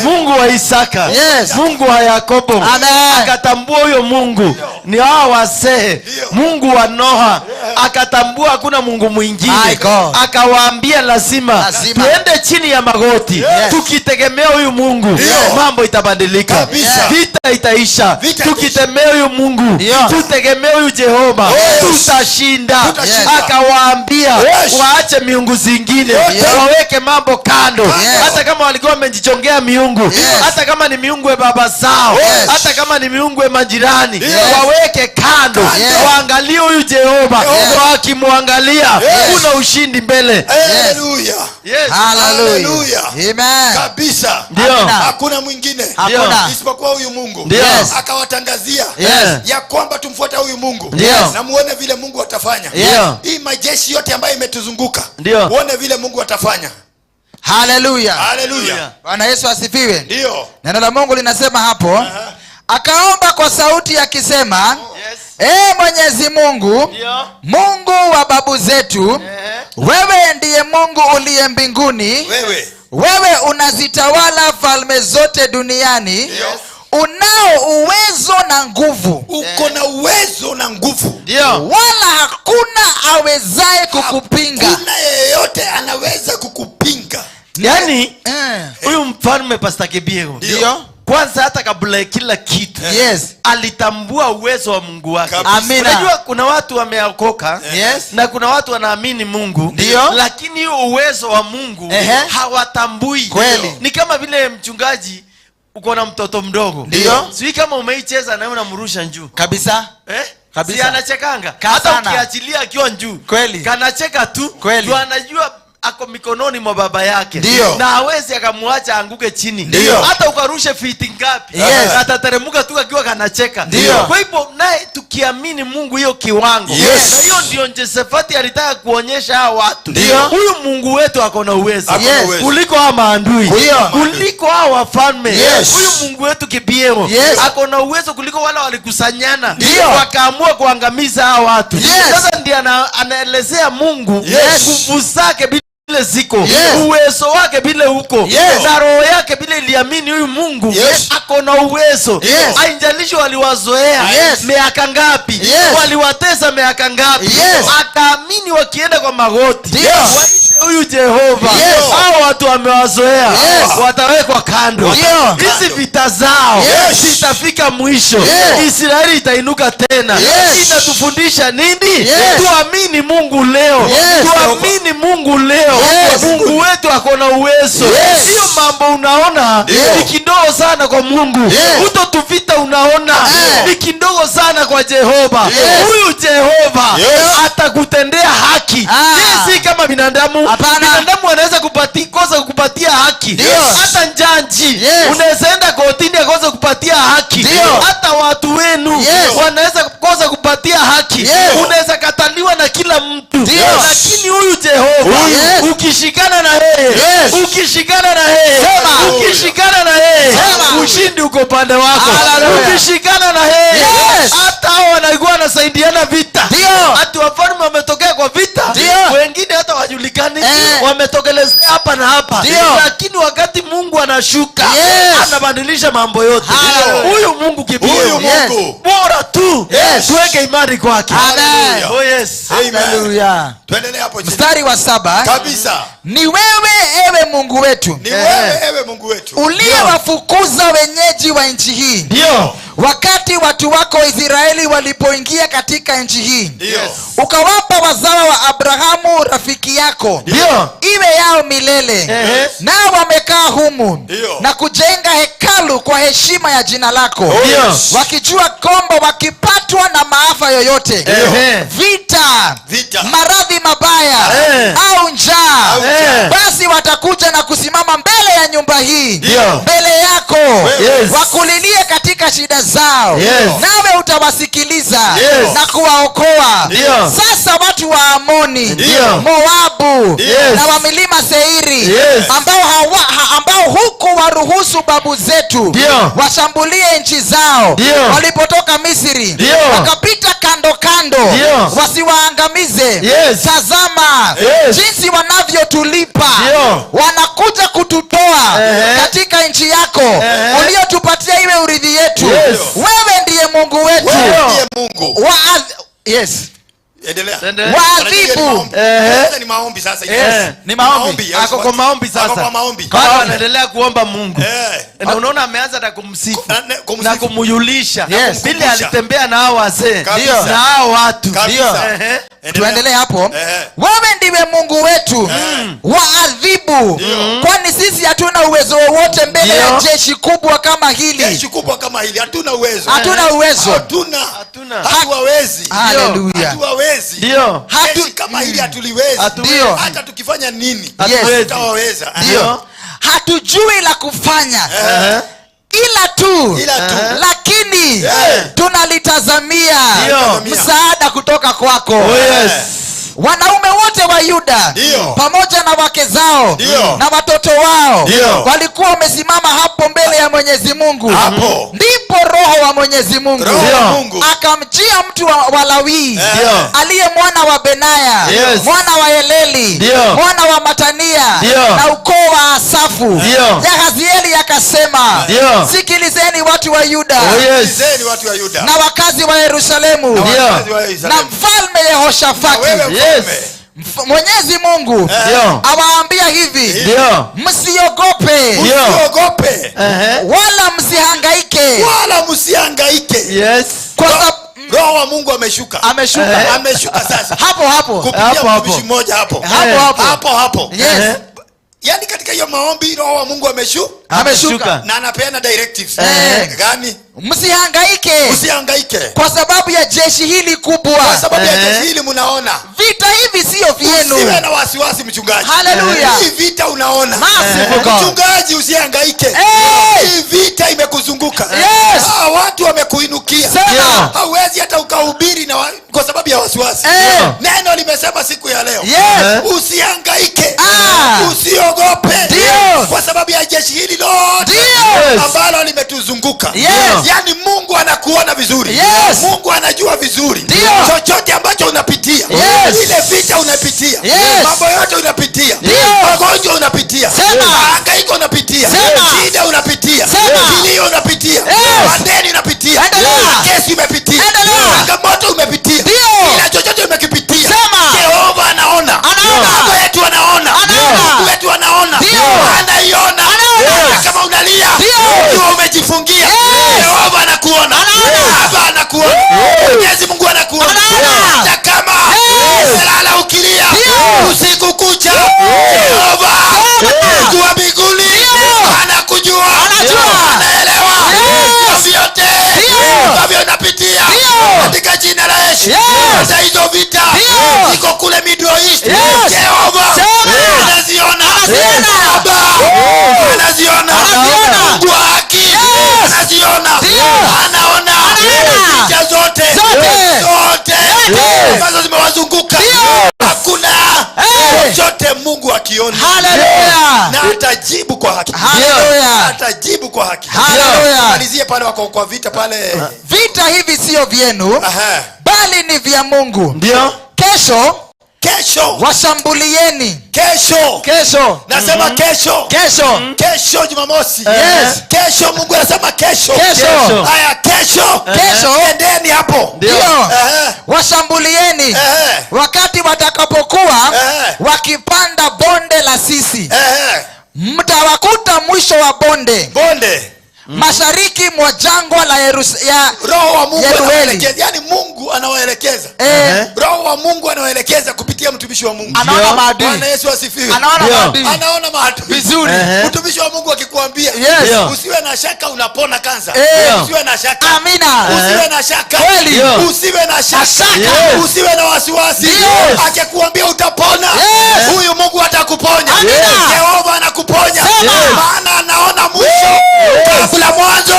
Mungu wa Isaka, Mungu wa Yakobo. Amen. Akatambua huyo Mungu ni hawa wazee, Mungu wa Noha. Akatambua hakuna Mungu mwingine. My God. Akawaambia lazima, Lazima. tuende chini ya magoti, tukitegemea huyu Mungu mambo itabadilika, vita itaisha. Vita Tukitegemea huyu Mungu, tutegemea huyu Jehova, tutashinda. Tutashinda. Akawaambia waache miungu zingine, waweke mambo kando, hata kama walikuwa wamejichongea miungu, hata kama ni miungu ya baba zao, hata kama ni miungu ya majirani, waweke kando, waangalie huyu Jehova. Wakimwangalia, kuna ushindi mbele. Hallelujah. Yes. Hallelujah. Hallelujah. Amen. Kabisa. Ndio. Amina. Hakuna mwingine Hakuna. isipokuwa huyu Mungu. Ndio. Akawatangazia ya kwamba tumfuate huyu Mungu na muone vile Mungu atafanya. Hii majeshi yote ambayo imetuzunguka, muone vile Mungu atafanya. Hallelujah. Hallelujah. Bwana Yesu asifiwe. Ndio. Neno la Mungu linasema hapo, akaomba kwa sauti akisema, Ee Mwenyezi Mungu, Mungu wa babu zetu, wewe ndiye Mungu uliye mbinguni, Wewe. wewe unazitawala falme zote duniani, unao uwezo na nguvu, Uko na uwezo na nguvu. Wala hakuna awezaye kukupinga. Hakuna yeyote anaweza kukupinga. Yaani, huyu mfalme Pastor Kibiego, kwanza hata kabla ya kila kitu, alitambua uwezo wa Mungu wake. Kabisa. Amina. Unajua kuna watu wameokoka, na kuna watu wanaamini Mungu, lakini hiyo uwezo wa Mungu hawatambui. Ni kama vile mchungaji, uko na mtoto mdogo, sijui kama umeicheza naye unamrusha juu. Kabisa. Kabisa. Si anachekanga? Sana. Hata ukiachilia akiwa juu, kanacheka tu. Juu anajua ako mikononi mwa baba yake, na hawezi akamwacha aanguke chini. Hata ukarushe fiti ngapi, atateremuka tu akiwa kanacheka. Kwa hivyo naye tukiamini Mungu hiyo kiwango, na hiyo ndio Josephat alitaka kuonyesha hawa watu, huyu Mungu wetu ako na uwezo Ako na uwezo. kuliko hawa maadui, kuliko hawa wafalme. Huyu Mungu wetu Kibiego ako na uwezo kuliko wale walikusanyana wakaamua kuangamiza hawa watu. Sasa ndiye anaelezea Mungu nguvu zake. Vile ziko uwezo wake vile huko na roho yake vile iliamini huyu Mungu ako na uwezo. Haijalishi waliwazoea miaka ngapi, waliwatesa miaka ngapi, akaamini wakienda kwa magoti waite huyu Jehova, hao watu wamewazoea watawekwa kando. Hizi vita zao zitafika mwisho. Israeli itainuka tena. Inatufundisha nini? Tuamini Mungu leo. Tuamini Mungu leo. Mungu wetu ako na uwezo. Hiyo mambo unaona ni kidogo sana kwa Mungu. Utotuvita unaona ni kidogo sana kwa Jehova. Huyu Jehova atakutendea haki. Yeye si kama binadamu. Hapana. Binadamu anaweza kosa kukupatia haki. Hata jaji unaweza enda kotini akose kupatia haki. Hata watu wenu wanaweza kukosa kupatia haki. Unaweza kataliwa na kila mtu. Lakini huyu Jehova, ukishikana na yeye, ukishikana na yeye, Sema. ukishikana na yeye, Sema. ushindi uko upande wako. Hallelujah. Ukishikana na yeye, hata hao wanakuwa wanasaidiana vita. Hata wafalme wametokea kwa vita, wengine hata wajulikani, wametokelezea hapa na hapa. Lakini wakati Mungu anashuka, anabadilisha mambo yote. Hallelujah. Huyu Mungu kibio. Huyu Mungu. Bora tu tuweke imani kwake. Amen. Oh yes. Amen. Hallelujah. Tuendelee hapo chini. Mstari wa 7. Kabisa. Ni wewe ewe Mungu wetu, Ni wewe ewe Mungu wetu, uliyewafukuza wenyeji wa nchi hii, wakati watu wako Israeli walipoingia katika nchi hii, ukawapa wazawa wa Abrahamu rafiki yako iwe yao milele. Nao wamekaa humu na kujenga hekalu kwa heshima ya jina lako, wakijua kwamba wakipatwa na maafa yoyote, vita, Vita. maradhi mabaya au njaa, Au njaa. basi watakuja na kusimama mbele ya nyumba hii, mbele yako, wakulilie katika shida zao, nawe utawasikiliza na kuwaokoa. Sasa watu wa Amoni, Moabu na wa milima Seiri, ambao huku waruhusu babu zetu washambulie nchi zao walipotoka Misri, wakapita kando kando, wasiwaangamize. Tazama jinsi wanavyotulipa. Wanakuja kututoa katika nchi yako uliyotupatia iwe urithi yetu. Wewe ndiye Mungu wetu. Wewe ndiye Mungu. Yes. Endelea. Endelea. Waadhibu. Sasa ni maombi sasa. Ni maombi. Ako kwa maombi sasa. Ako kwa maombi. Bado anaendelea kuomba Mungu. Na unaona ameanza na kumsifu. Kumsifu. Na kumuyulisha. Yes. Vile alitembea na hao wazee. Kabisa. Na hao watu. Kabisa. Endelea. Tuendelee hapo. Wewe ndiwe Mungu wetu, waadhibu, kwani sisi hatuna uwezo wowote mbele ya jeshi kubwa kama hili. Jeshi kubwa kama hili hatuna uwezo. Hatuna uwezo. Hatuna. Hatuna. Hatuwawezi. Haleluya. Hatuwawezi. Jeshi kama hili hatuliwezi. Hatuwezi. Hata tukifanya nini? Hatuwezi. Tutawaweza. Hatujui la kufanya. Ila tu, Ila tu. Lakini tunalitazamia msaada kutoka kwako. Oh yes. Wanaume wote wa Yuda pamoja na wake zao na watoto wao walikuwa wamesimama hapo mbele ya Mwenyezi Mungu. Hapo. Ndipo Roho wa Mwenyezi Mungu Roho wa Mungu. akamjia mtu wa Lawi aliye mwana wa Benaya, mwana wa Eleli, mwana wa Matania, na ukoo wa Asafu. Yahazieli akasema, sikilizeni watu wa Yuda Oh yes. Sikilizeni watu wa Yuda. na wakazi wa Yerusalemu Na wakazi wa na Yerusalemu. mfalme Yehoshafati. Na wewe mfalme. Mwenyezi Mungu awaambia hivi, msiogope Msiogope. Wala msihangaike. Wala msihangaike. Kwa Roho wa Mungu ameshuka. Ameshuka. Ameshuka sasa. Hapo hapo. Kupitia Hapo hapo. mtumishi mmoja hapo. Hapo hapo. Hapo hapo. Yaani katika hiyo maombi Roho wa Mungu ameshuka. Ameshuka. Na anapeana directives. Gani? Msihangaike. Msihangaike. Kwa sababu ya jeshi hili kubwa. Kwa sababu ya jeshi hili mnaona. Vita hivi sio vyenu. Usiwe na wasiwasi mchungaji. Hallelujah. Hii vita unaona. Merciful God. Mchungaji usihangaike. Hii vita imekuzunguka. Watu wamekuinukia. Sema. Hauwezi hata ukahubiri na kwa sababu ya wasiwasi. Neno limesema siku ya leo. Usihangaike. Usiogope. Kwa sababu ya jeshi hili lote ambalo limetuzunguka. Yaani Mungu anakuona vizuri. Mungu anajua vizuri. Chochote ambacho unapitia. Ile vita unapitia. Mambo yote unapitia. unapitia, shida unapitia, kilio unapitia, madeni unapitia, kesi umepitia, changamoto umepitia, kila chochote umekipitia, Jehova anaona. Baba yetu anaona, Mungu wetu anaona, anaiona. Hata kama unalia ukiwa umejifungia, Jehova anakuona, Baba anakuona, Mwenyezi Mungu anakuona. Hata kama umelala ukilia usiku kucha, Jehova Mungu wa mbinguni anakujua, anaelewa vyote ambavyo unapitia katika jina la Yesu. Hata hizo vita ziko kule Middle East, Jehova anaziona, Baba anaziona, Mungu wa haki anaziona, anaona vita zote zote ambazo zimewazunguka. Hakuna chochote Mungu akiona, na atajibu kwa haki. Atajibu kwa haki. Malizie pale wako kwa vita pale. Vita hivi sio vyenu, bali ni vya Mungu. Ndio. Kesho, Kesho washambulieni. Kesho. Kesho. Nasema kesho. Kesho. Kesho Jumamosi. Yes. Kesho Mungu anasema kesho. Kesho. Haya, kesho. Kesho. Endeni hapo. Ndio. Washambulieni wakati watakapokuwa wakipanda bonde la Sisi. Mtawakuta mwisho wa bonde. Bonde. Mashariki mwa jangwa la Roho wa Mungu Yerueli. anawaelekeza. Yaani Mungu anawaelekeza. Roho wa Mungu anawaelekeza kupitia mtumishi wa Mungu. Anaona maadui. Bwana Yesu asifiwe. Anaona maadui. Anaona maadui. Vizuri. Mtumishi wa Mungu akikwambia, usiwe na shaka unapona kansa. Usiwe na shaka. Amina. Usiwe na shaka. Kweli. Usiwe na shaka. Shaka. Usiwe na wasiwasi. Akikwambia utapona, huyu Mungu atakuponya. Amina. Jehova anakuponya. Maana anaona mwisho kabla mwanzo.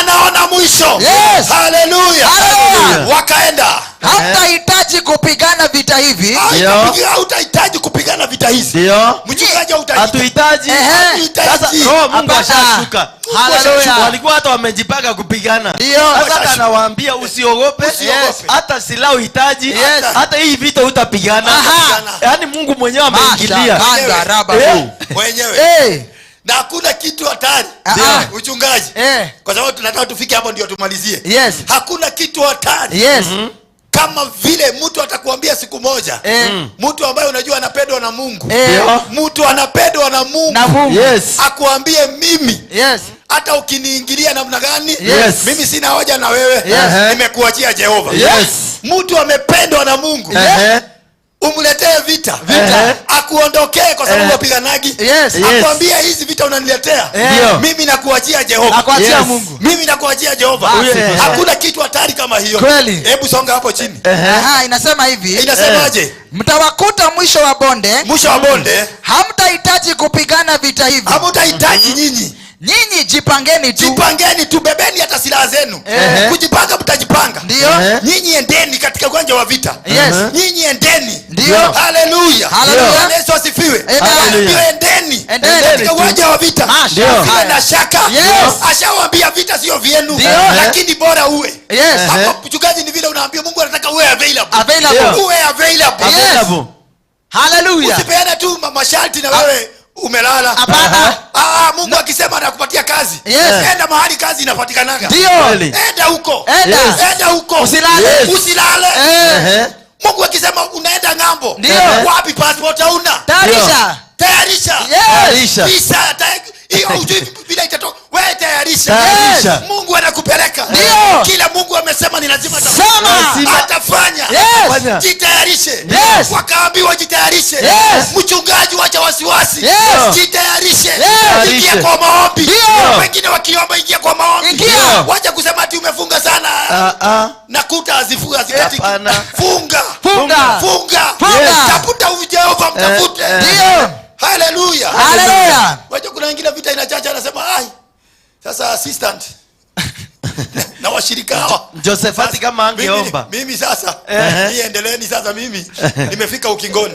Anaona mwisho. Haleluya. Haleluya. Wakaenda. Hamtahitaji kupigana vita hivi. Hautahitaji kupigana vita hizi. Ndio. Mchungaji, hautahitaji. Hatuhitaji. Hatuhitaji. Sasa Roho Mungu Hapana. ashashuka. Haleluya. Walikuwa hata wamejipanga kupigana. Ndio. Sasa hata anawaambia usiogope. Usiogope. Hata silaha uhitaji. Yes. Hata hii vita hutapigana. Yaani Mungu mwenyewe ameingilia. Kanda raba. Mwenyewe. Na hakuna kitu hatari. Mchungaji. Kwa sababu tunataka tufike hapo ndio tumalizie. Hakuna kitu hatari. Kama vile mtu atakuambia siku moja, mtu ambaye unajua anapendwa na Mungu, mtu anapendwa na Mungu, Na Mungu. akuambie mimi, hata ukiniingilia namna gani, mimi sina hoja na wewe, nimekuachia Jehova. Mtu amependwa na Mungu, umletee vita, akuondokee kwa sababu wapiganagi, akuambia hizi vita unaniletea, mimi nakuachia Jehova. Nakuachia Mungu. Mimi nakuachia Jehova. Hakuna kitu hatari kama hiyo. Kweli. Hebu songa hapo chini. Aha, inasema hivi. Inasemaje? Mtawakuta mwisho wa bonde. Mwisho wa bonde. Hamtahitaji kupigana vita hivi. Hamtahitaji nyinyi. Nyinyi jipangeni tu. Jipangeni tu, bebeni hata silaha zenu. Kujipanga mtajipanga. Ndio. Nyinyi endeni katika uwanja wa vita. Nyinyi endeni. Ndio. Haleluya. Haleluya. Bwana Yesu asifiwe. Amen. Ndio, endeni. Endeni. Katika uwanja wa vita. Ndio. Usiwe na shaka. Ashawaambia vita sio vyenu, lakini bora uwe. Hapo mchungaji ni vile unaambia Mungu anataka uwe available. Available. Uwe available. Available. Hallelujah. Usipeane tu masharti na wewe umelala. Hapana. Mungu akisema anakupatia kazi. Enda mahali kazi inapatikanaga. Ndio. Kweli. Enda huko. Enda. Enda huko. Usilale. Usilale. Mungu akisema unaenda ng'ambo. Ndio. Wapi passport hauna? Tayarisha. Tayarisha. Tayarisha. Visa, hiyo hujui vile itatoka. Wewe tayarisha. Tayarisha. Mungu anakupeleka. Ndio. Kila Mungu amesema ni lazima Sema. Lazima. Atafanya. Fanya. Jitayarishe. Wakaambiwa jitayarishe. Mchungaji, wacha wasiwasi. Jitayarishe. Ingia kwa maombi. Ndio. Wengine wakiomba ingia kwa maombi. Ingia. Wacha kusema ati umefunga sana. Na kuta hazikatiki. Hapana. Funga. Funga. Funga. Funga. Tafuta Jehova, mtafute. Ndio. Haleluya. Haleluya. Wacha kuna wengine vita inachacha anasema ai. Sasa assistant na washirika hawa. Josephat kama angeomba. Mimi sasa niendeleeni sasa, mimi nimefika ukingoni.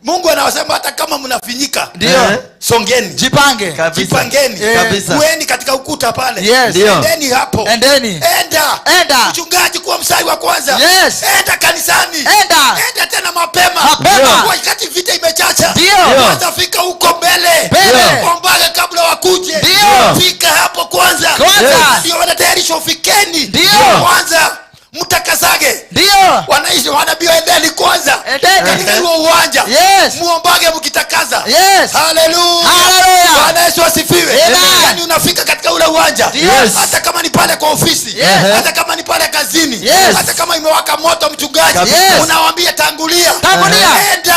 Mungu anawasema hata kama mnafinyika, songeni. Jipange. Kabisa. Jipangeni. Kabisa. Kueni katika ukuta pale. Yes. Endeni hapo. Endeni. Enda. Enda. Mchungaji, kuwa mstari wa kwanza. Yes. Enda kanisani. Enda. Enda tena mapema. Mapema. Wakati vita imechacha. Ndio. Kwanza fika huko mbele. Mbele. Ombaga Fika hapo kwanza. Ndio wanatayarisha, ufikeni. Kwanza mtakasage. Ndio. Wanaishi wanabii, endeni kwanza. Endeni. Katika huo uwanja. Yes. Muombage mkitakaza. Yes. Haleluya. Haleluya. Bwana Yesu asifiwe. Amen. Yaani unafika katika ule uwanja. Yes. Hata kama ni pale kwa ofisi. Yes. Hata kama ni pale kazini. Yes. Hata kama imewaka moto mchungaji. Yes. Unawaambia tangulia. Tangulia. Enda.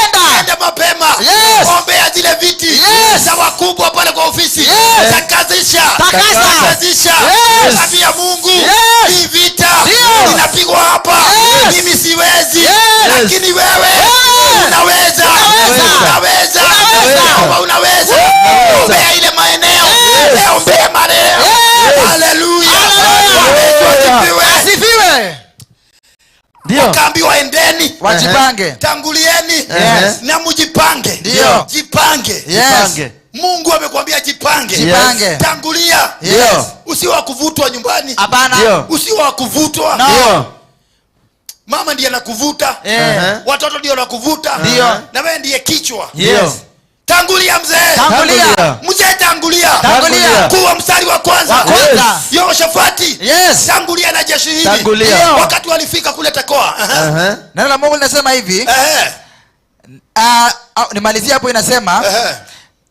Enda. Enda mapema. Yes. Ombea zile viti. Yes. Za wakubwa pale kwa ofisi. Yes. Takazisha. Takasa. Takazisha. Yes. Ambia Mungu. Yes. Hii vita Ndio. inapigwa hapa. Yes. Mimi siwezi. Yes. Lakini wewe unaweza. Unaweza. Unaweza. Unaweza. Unaweza. Ombea ile maeneo. Yes. Ombea maeneo. Yes. Haleluya. Haleluya. Bwana Yesu asifiwe. Asifiwe. Ndio. Wakaambiwa endeni. Wajipange. Tangulieni. Yes. Na mjipange. Ndio. Jipange. Yes. Jipange. Mungu amekwambia jipange. Jipange. Tangulia. Yes. Usiwe wa kuvutwa nyumbani. Hapana. Ndio. Usiwe wa kuvutwa. No. Ndio. Mama ndiye anakuvuta. Watoto ndio wanakuvuta. Ndio. Na wewe ndiye kichwa. Ndio. Tangulia mzee. Tangulia. Mzee tangulia. Tangulia. Kuwa mstari wa kwanza. Wa kwanza. Yes. Yehoshafati. Yes. Tangulia na jeshi hili. Tangulia. Ndio. Wakati walifika kule Tekoa. Neno la Mungu linasema hivi. Nimalizie hapo, inasema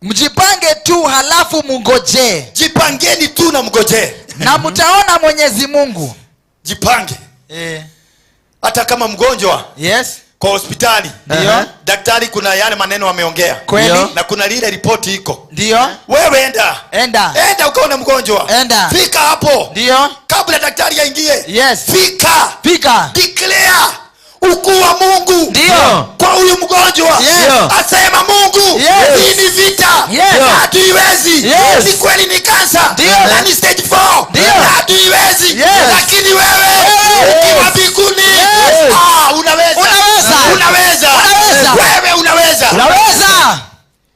mjipange tu halafu mngojee. Jipangeni tu na mngojee. Na mtaona Mwenyezi Mungu. Jipange. Hata kama mgonjwa. Yes. Kwa hospitali. Ndio. Daktari kuna yale maneno ameongea. Kweli. Na kuna lile ripoti iko. Ndio. Wewe enda. Enda. Enda ukaone mgonjwa. Enda. Fika hapo. Ndio. Kabla daktari aingie. Yes. Fika. Fika. Declare ukuu wa Mungu. Ndio. Kwa huyu mgonjwa. Yes. Asema Mungu, Yes. hii ni vita. Yes. Hatuiwezi. Yes. Ni kweli ni kansa. Ndio. Na ni stage 4. Ndio. Hatuiwezi. Yes. Lakini wewe ukiwa mbinguni, Yes. unaweza. Unaweza. Unaweza. Unaweza. Wewe unaweza. Unaweza.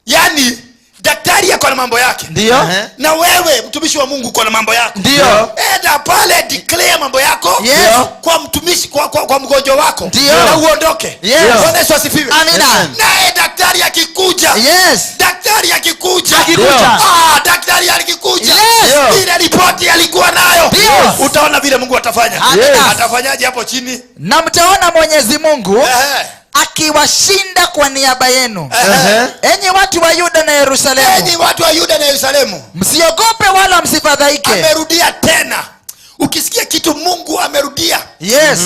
Yaani daktari ako na mambo yake. Ndio. Na wewe mtumishi wa Mungu uko na mambo yako. Ndio. Enda pale declare mambo yako. Yes. Kwa mtumishi, kwa mgonjwa wako. Ndio. Na uondoke. Yes. Bwana Yesu asifiwe. Amina. Naye daktari akikuja. Yes. Daktari akikuja. Akikuja. Daktari akikuja. Yes. Ile ripoti alikuwa nayo. Ndio. Utaona vile Mungu atafanya. Amina. Yes. Atafanyaje hapo chini? Na mtaona Mwenyezi Mungu akiwashinda kwa niaba yenu. Enyi watu wa Yuda na Yerusalemu. Enyi watu wa Yuda na Yerusalemu. Msiogope wala msifadhaike. Amerudia tena. Ukisikia kitu Mungu amerudia. Yes.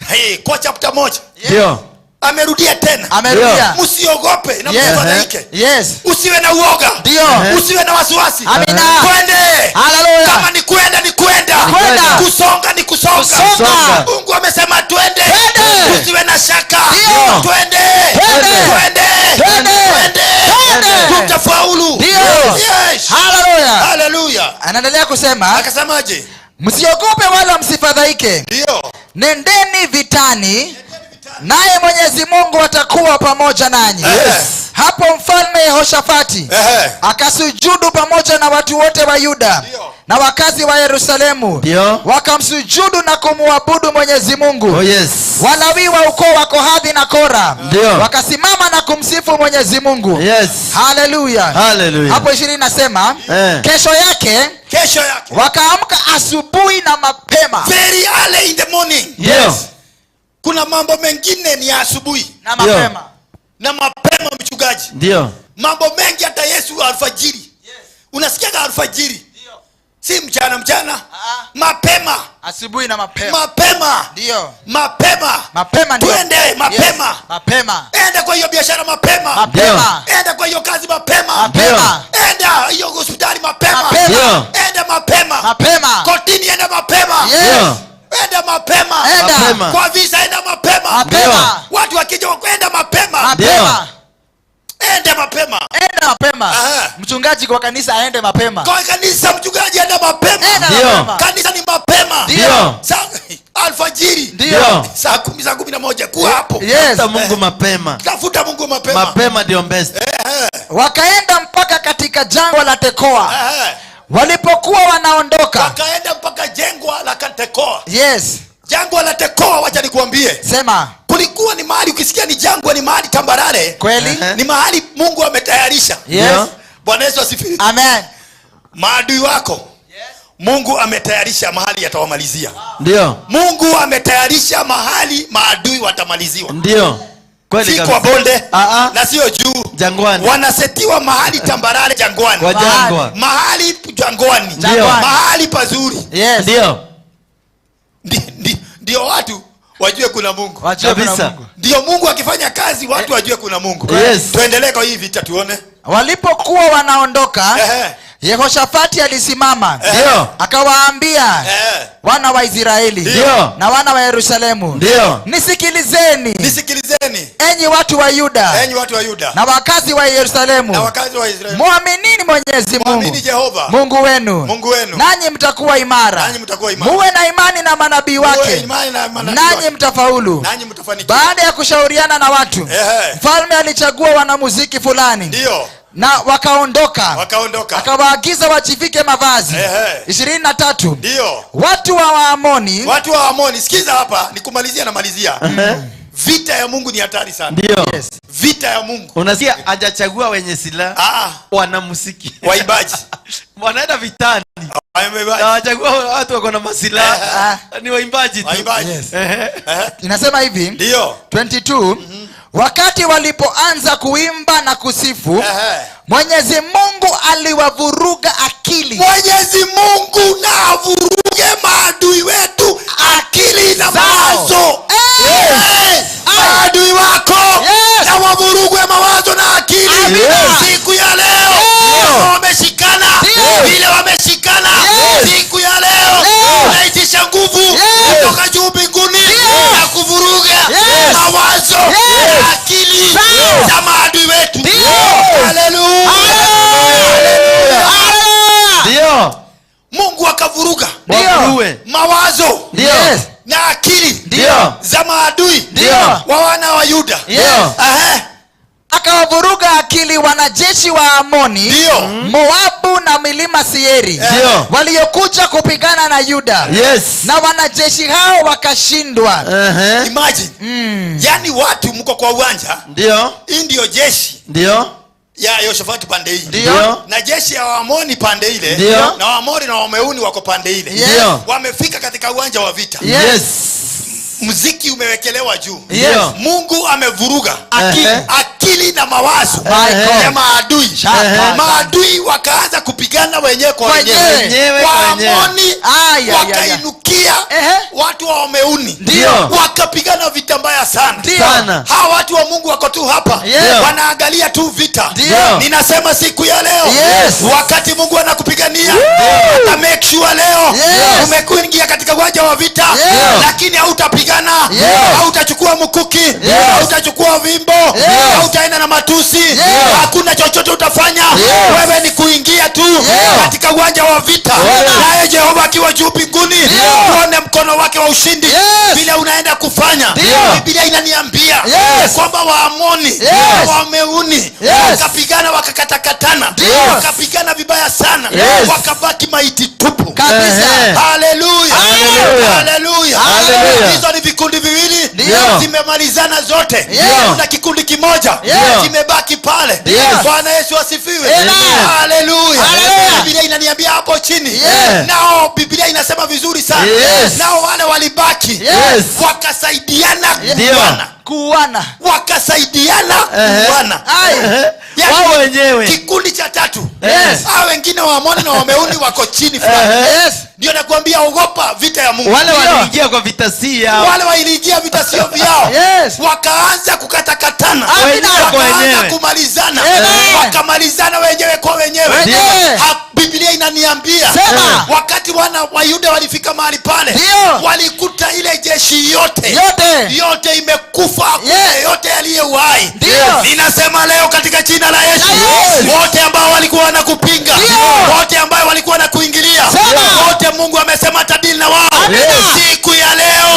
Hey, kwa chapter 1. Ndio. Amerudia tena. Amerudia. Msiogope na Yes. msifadhaike. Yes. Usiwe na uoga. Ndio. Usiwe na wasiwasi. Amina. Twende. Haleluya. Kama ni kwenda ni kwenda. Kwenda. Kusonga ni kusonga. Kusonga. Mungu amesema twende. Twende. Usiwe na shaka. Ndio. Twende. Twende. Twende. Twende. Twende. Twende. Tutafaulu. Ndio. Yes. Haleluya. Haleluya. Anaendelea kusema, Akasemaje? Msiogope wala msifadhaike. Ndio. Nendeni vitani, naye Mwenyezi Mungu atakuwa pamoja nanyi. Yes. Hapo mfalme Yehoshafati akasujudu pamoja na watu wote wa Yuda na wakazi wa Yerusalemu. Ndio. Wakamsujudu na kumwabudu Mwenyezi Mungu. Oh yes. Walawi wa ukoo wa Kohathi na Kora Ndio. wakasimama na kumsifu Mwenyezi Mungu. Yes. Haleluya. Haleluya. Hapo 20 nasema, kesho yake wakaamka asubuhi na mapema. Very early in the morning. Yes. Kuna mambo mengine ni asubuhi na mapema. Na mapema mchungaji. Ndio. Mambo mengi hata Yesu alfajiri. Yes. Unasikia alfajiri? Ndio. Si mchana mchana. Mapema. Asubuhi na mapema. Mapema. Ndio. Mapema. Mapema ndio. Twende mapema. Yes. Mapema. Enda kwa hiyo biashara mapema. Mapema. Enda kwa hiyo kazi mapema. Mapema. Enda hiyo hospitali mapema. Mapema. Ndio. Enda mapema. Mapema. Kotini enda mapema. Yes. Ndio. Enda mapema. Enda. Mapema. Kwa visa enda mapema. Mapema. Watu wakija enda mapema. Mapema. Enda mapema. Enda mapema. Aha. Mchungaji kwa kanisa aende mapema. Kwa kanisa mchungaji enda mapema. Enda Ndio. mapema. Kanisa ni mapema. Ndio. Saa alfajiri. Ndio. Saa 10, saa 11 kuwa hapo. Yes. Tafuta Mungu mapema. Tafuta Mungu mapema. Mapema ndio best. Wakaenda mpaka katika jangwa la Tekoa. Walipokuwa wanaondoka, wakaenda mpaka jangwa la Tekoa. Yes. Jangwa la Tekoa, wacha nikuambie. Sema. Kulikuwa ni mahali ukisikia ni jangwa ni mahali tambarare. Kweli? Ni mahali Mungu ametayarisha. Yes. Bwana Yesu asifiwe. Amen. Maadui wako Mungu ametayarisha mahali atawamalizia. Ndio. Mungu ametayarisha mahali maadui watamaliziwa. Ndio. Kweli Si kabisa. kwa bonde Ah. na sio juu. Jangwani. Wanasetiwa mahali tambarare jangwani. Kwa jangwa. Mahali jangwani. Ndio. Mahali pazuri. Yes. Ndio. Ndio watu wajue kuna Mungu. Wajue kuna Kabisa. Mungu. Ndio Mungu akifanya kazi watu wajue kuna Mungu. Yes. Tuendelee kwa hii vita tuone. Walipokuwa wanaondoka, Ehe. Yehoshafati alisimama Ndio. akawaambia wana wa Israeli Ndio. na wana wa Yerusalemu, Ndio. nisikilizeni Nisikilizeni enyi watu wa Yuda enyi watu wa Yuda na wakazi wa na Yerusalemu, wakazi wa Israeli. muaminini Mwenyezi Muamini Mungu Jehova Mungu wenu, Mungu wenu. nanyi mtakuwa imara. Nanyi mtakuwa imara. Muwe na imani na manabii Muwe wake, imani na manabii nanyi wake. mtafaulu. Nanyi mtafanikiwa. Baada ya kushauriana na watu, mfalme alichagua wanamuziki fulani Ndio. na wakaondoka, Wakaondoka. akawaagiza wajivike mavazi. 23. Ndio. Watu wa Waamoni, Watu wa Amoni, sikiza hapa, nikumalizia na malizia. Vita ya Mungu ni hatari sana. Ndio. Yes. Vita ya Mungu. Unasikia hajachagua wenye silaha, wanamuziki. Waimbaji. Wanaenda vitani. Waimbaji. Na wachagua watu wako na masilaha. Ni waimbaji tu. Waimbaji. Yes. Inasema hivi Ndio. 22. Wakati walipoanza kuimba na kusifu, Mwenyezi Mungu aliwavuruga akili. Mwenyezi Mungu na avuruge maadui wetu akili na mawazo. Yes. Maadui wako Yes. na wavurugwe mawazo na akili. Amina. Siku ya leo Yes. wameshikana Yes. vile wameshikana. Yes. Siku ya leo Yes. unaitisha nguvu Yes. kutoka juu mbinguni na kuvuruga Yes. mawazo Yes. na akili Yes. za maadui wetu. Ndio. Haleluya. Haleluya. Ndio. Mungu akavuruga Ndio. Wavuruwe. mawazo Ndio. Yes. na akili Ndio. za maadui Ndio. wa wana wa Yuda. Yes. Akawavuruga akili wanajeshi wa Amoni, Ndio. Moabu na milima Sieri, Ndio. waliokuja kupigana na Yuda. Yes. Na wanajeshi hao wakashindwa. Imagine. Yaani watu mko kwa uwanja, Ndio. hii ndio jeshi Ndio. ya Yehoshafati pande hii. Ndio. Na jeshi ya Waamoni pande ile. Ndio. Na Waamori na Wameuni wako pande ile. Yes. Ndio. Wamefika katika uwanja wa vita. Yes. Muziki umewekelewa juu. Yes. Mungu amevuruga Akili. akili na mawazo My God. ya maadui. Shaka. Maadui wakaanza kupigana wenyewe kwa wenyewe. Wenyewe kwa wenyewe. Waamoni Ay, ay, ay, ay. wakainukia watu wa Wameuni. Ndio. Wakapigana vita mbaya sana. Ndio. Sana. Hawa watu wa Mungu wako tu hapa. Yes. Wanaangalia tu vita. Ndio. Ninasema siku ya leo. Yes. Wakati Mungu anakupigania, ata make sure leo Yes. umekuingia katika uwanja wa vita, Yes. lakini hautapigana. Yes. Hautachukua mkuki, hautachukua vimbo, Yes. hautaenda na matusi. Yes. Hakuna chochote utafanya. Yes. Wewe ni kuingia tu katika uwanja wa vita. Naye Jehova akiwa juu mbinguni, tuone mkono wake wa ushindi Yes. vile unaenda kufanya. Ndio. Biblia inaniambia Yes. kwamba Waamoni Yes. na Wameuni Yes. wakapigana, wakakatakatana, Ndio. wakapigana vibaya sana, Yes. wakabaki maiti tupu. Kabisa. Haleluya. Haleluya. Haleluya. Haleluya. Hizo ni vikundi viwili Ndio. zimemalizana zote. Yes. Kuna kikundi kimoja Yes. kimebaki pale. Yes. Bwana Yesu asifiwe. Amen. Haleluya. Haleluya. Biblia inaniambia hapo chini. Yes. Nao Biblia inasema vizuri sana. Yes. Nao wale walibaki Yes. wakasaidiana Ndio. kuuana. Kuuana. Wakasaidiana kuuana. Ai. Yaani, Wao wenyewe. Kikundi cha tatu. Yes. Hao wengine Waamoni na Wameuni wako chini fulani. Yes. Ndio nakwambia ogopa vita ya Mungu. Wale Ndio. waliingia kwa vita si yao. Wale waliingia vita sio vyao. Yes. Wakaanza kukatakatana. Amina. Wenyewe kwa Wakaanza wenyewe. kumalizana. Amen. Wakamalizana wenyewe kwa wenyewe. Wenyewe. Biblia inaniambia Sema. wakati wana wa Yuda walifika mahali pale, Ndio. walikuta ile jeshi yote Yote. yote imekufa, hakuna Yes. yeyote aliye uhai. Ndio. Ninasema leo katika jina la Yesu, Yes. wote ambao walikuwa wanakupinga, Ndio. wote ambao walikuwa wanakuingilia, Sema. wote Mungu amesema atadili na wao Amina. siku ya leo.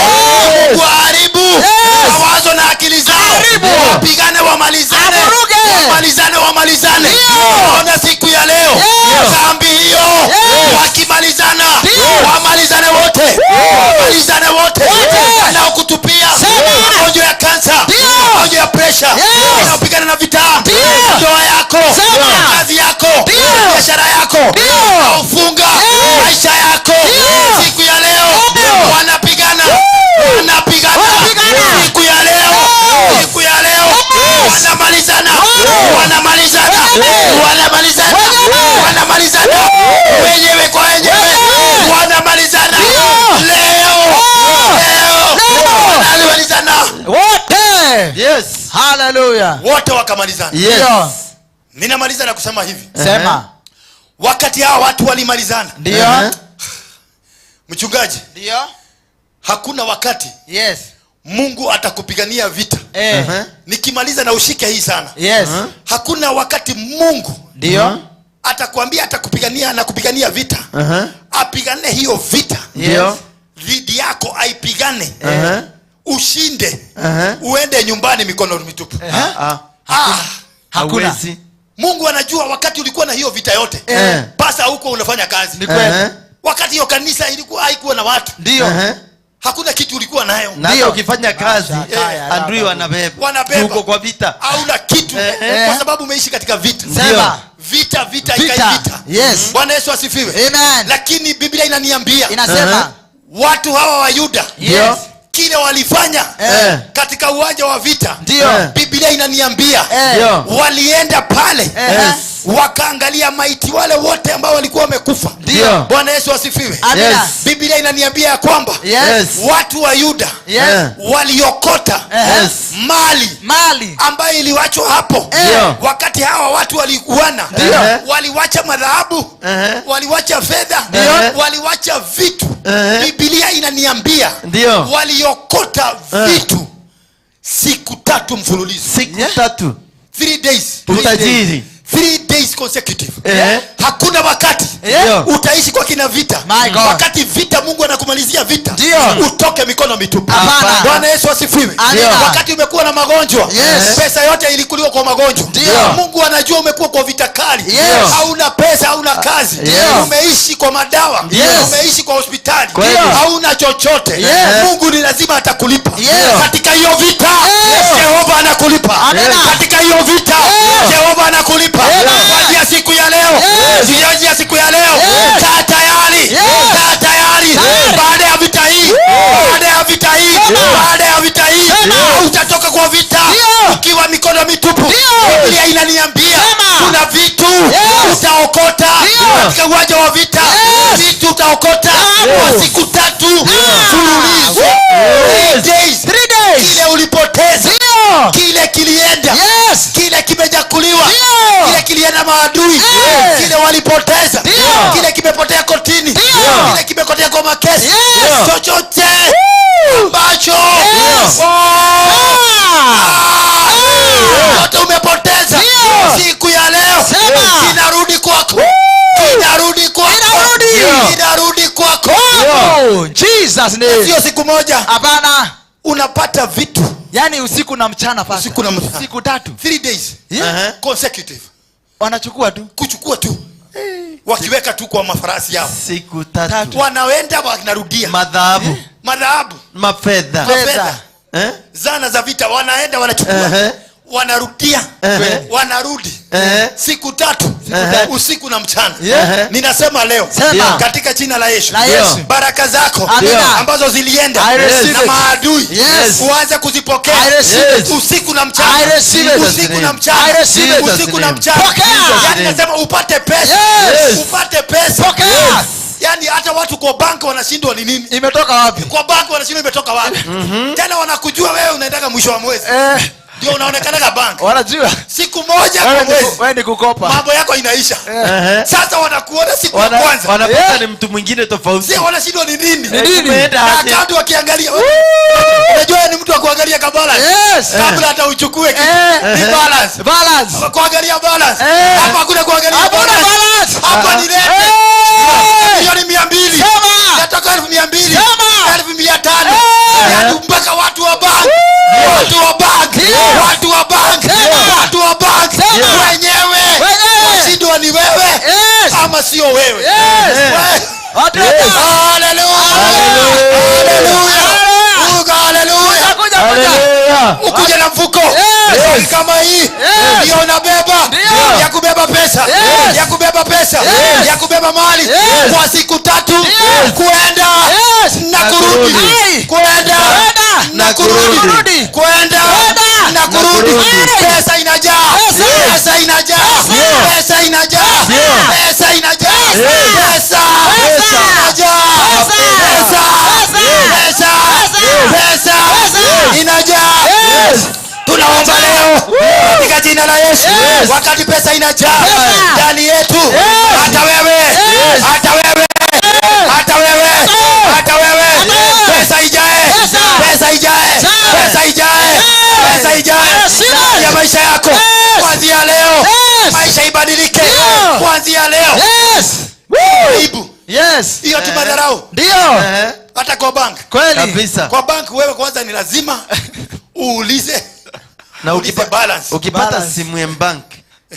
Mungu aharibu Yes. mawazo na akili zao, Aharibu. wapigane, wamalizane, Avuruge. wamalizane, wamalizane. Ndio. Naona siku ya leo Yes. kambi hiyo Yes. wakimalizana, Ndio. wamalizane wote, wamalizane wote Wote. wanaokutupia Sema. magonjwa ya kansa, Ndio. magonjwa ya presha, Yes. wanaopigana na vita, Ndio. ndoa yako, Sema. kazi yako, Ndio. biashara yako, Ndio. Hallelujah. Wote wakamalizana. Yes. Ndio. Ninamaliza na kusema hivi. Sema. Wakati hawa watu walimalizana, Ndio. mchungaji, Ndio. hakuna wakati Yes. Mungu atakupigania vita. Nikimaliza na ushike hii sana. Yes. Hakuna wakati Mungu Ndio. atakwambia atakupigania na kupigania vita. Apigane hiyo vita. Ndio. Dhidi yako aipigane. Ushinde. Uende nyumbani mikono mitupu. Hakuna. Hawezi. Mungu anajua wakati ulikuwa na hiyo vita yote. Pasa huko unafanya kazi. Ni kweli. Wakati hiyo kanisa ilikuwa haikuwa na watu. Ndio. Hakuna kitu ulikuwa nayo. Na hata ukifanya kazi adui wanabeba. Wanabeba. Uko kwa vita. Hauna kitu kwa sababu umeishi katika vita. Sema. Vita, vita, Vita. ikaivita. Yes. Bwana Yesu asifiwe. Amen. Lakini Biblia inaniambia, Inasema. watu hawa wa Yuda, Yes. kile walifanya katika uwanja wa vita, Ndio. Biblia inaniambia walienda pale, Yes. wakaangalia maiti wale wote ambao walikuwa wamekufa. Ndio. Bwana Yesu asifiwe. Amina. Yes. Biblia inaniambia ya kwamba Yes. watu wa Yuda Yes. waliokota Yes. mali ambayo iliwachwa hapo. Wakati hawa watu walikuana, waliwacha madhahabu, waliwacha fedha, waliwacha vitu. Biblia inaniambia waliokota vitu siku tatu mfululizo. Siku tatu. 3 days. Utajiri. 3 days consecutive. Hakuna wakati utaishi kwa kina vita. My God. Wakati vita Mungu anakumalizia vita, Ndio. utoke mikono mitupu. Hapana. Bwana Yesu asifiwe. Amina. Wakati umekuwa na magonjwa, Yes. pesa yote ilikuliwa kwa magonjwa. Ndio. Mungu anajua umekuwa kwa vita kali. Yes. Hauna pesa, hauna kazi. Yes. Umeishi kwa madawa. Yes. Umeishi kwa hospitali. Kweli. Hauna chochote. Yes. Mungu ni lazima atakulipa. Yes. Katika hiyo vita, Yes. Jehova anakulipa. Amina. Katika hiyo vita, Yes. Jehova anakulipa. Kuanzia siku ya leo, kuanzia siku ya leo, kaa tayari. Yes. Kaa tayari. Baada ya vita hii, baada ya vita hii, baada ya vita hii, utatoka kwa vita ukiwa mikono mitupu. Biblia inaniambia kuna vitu utaokota katika uwanja wa vita. Vitu utaokota kwa siku tatu mfululizo. 3 days. 3 days. Kile ulipoteza, kile kilienda, kile kimejakuliwa, kile kilienda maadui, kile walipoteza, kile kimepotea kotini, kile kimepotea kwa makesi, chochote ambacho yote umepoteza siku ya leo kinarudi kwako. Kinarudi kwako. Kinarudi kwako. Jesus name. Sio siku moja. Hapana. Unapata vitu. Yaani usiku na mchana pasta. Usiku na mchana. Siku tatu. 3 days. Consecutive. Wanachukua tu. Kuchukua tu. Wakiweka tu kwa mafarasi yao. Siku tatu. Wanaenda wanarudia. Madhahabu. Madhahabu. Mafedha. Mafedha. Zana za vita wanaenda wanachukua. Wanarudia. Wanarudi. Siku tatu. Usiku na mchana. Ninasema leo katika jina la Yesu, baraka zako ambazo zilienda na maadui uanze kuzipokea usiku na mchana. Usiku na mchana. Usiku na mchana. Yaani nasema upate pesa. Upate pesa. Yaani hata watu kwa bank wanashindwa ni nini? Imetoka wapi? Kwa bank wanashindwa imetoka wapi? Tena wanakujua wewe unaendaka mwisho wa mwezi. Ndio unaonekana ka bank. Wanajua. Siku moja kwa mwezi. Wewe ni kukopa. Mambo yako inaisha. Sasa wanakuona siku ya kwanza. Wanapata ni mtu mwingine tofauti. Sio wanashindwa ni nini? Ni nini? Na account wakiangalia. Unajua ni mtu wa kuangalia ka balance. Yes. Kabla hata uchukue kitu. Ni balance. Balance. Kuangalia balance. Hapa hakuna kuangalia balance. Hapa ni rate. Milioni 200. Natoka 200,000. 500,000. Yaani mpaka watu wa bank. Watu wa bank. Watu wa bank. Watu wa bank. Wenyewe. Washindwa ni wewe ama sio wewe. Watu wa bank. Hallelujah. Hallelujah. Hallelujah. Ukuje na mfuko kama hii ndio unabeba ya kubeba pesa, ya kubeba pesa, ya kubeba mali kwa siku tatu, kuenda na kurudi, kuenda na kurudi, kuenda na kurudi. Pesa inajaa, pesa inajaa, pesa inajaa, pesa inajaa, pesa inajaa, pesa, pesa, pesa inajaa. Tunaomba leo jina la Yesu. Yes. Wakati pesa inajaa ndani yetu, Yes. hata wewe, Yes. hata wewe, hata wewe, hata wewe, pesa ijae, Pesa. pesa ijae, Pesa. pesa ijae, pesa ijae Yes. ya maisha yako. Yes. Kuanzia leo Yes. maisha ibadilike. Ndio. Kuanzia leo Yes. aibu Yes. hiyo tumadharau Ndio. hata kwa bank. Kweli. Kabisa. Kwa bank wewe kwanza ni lazima uulize Na uulize balance. ukipata Balance. simu ya bank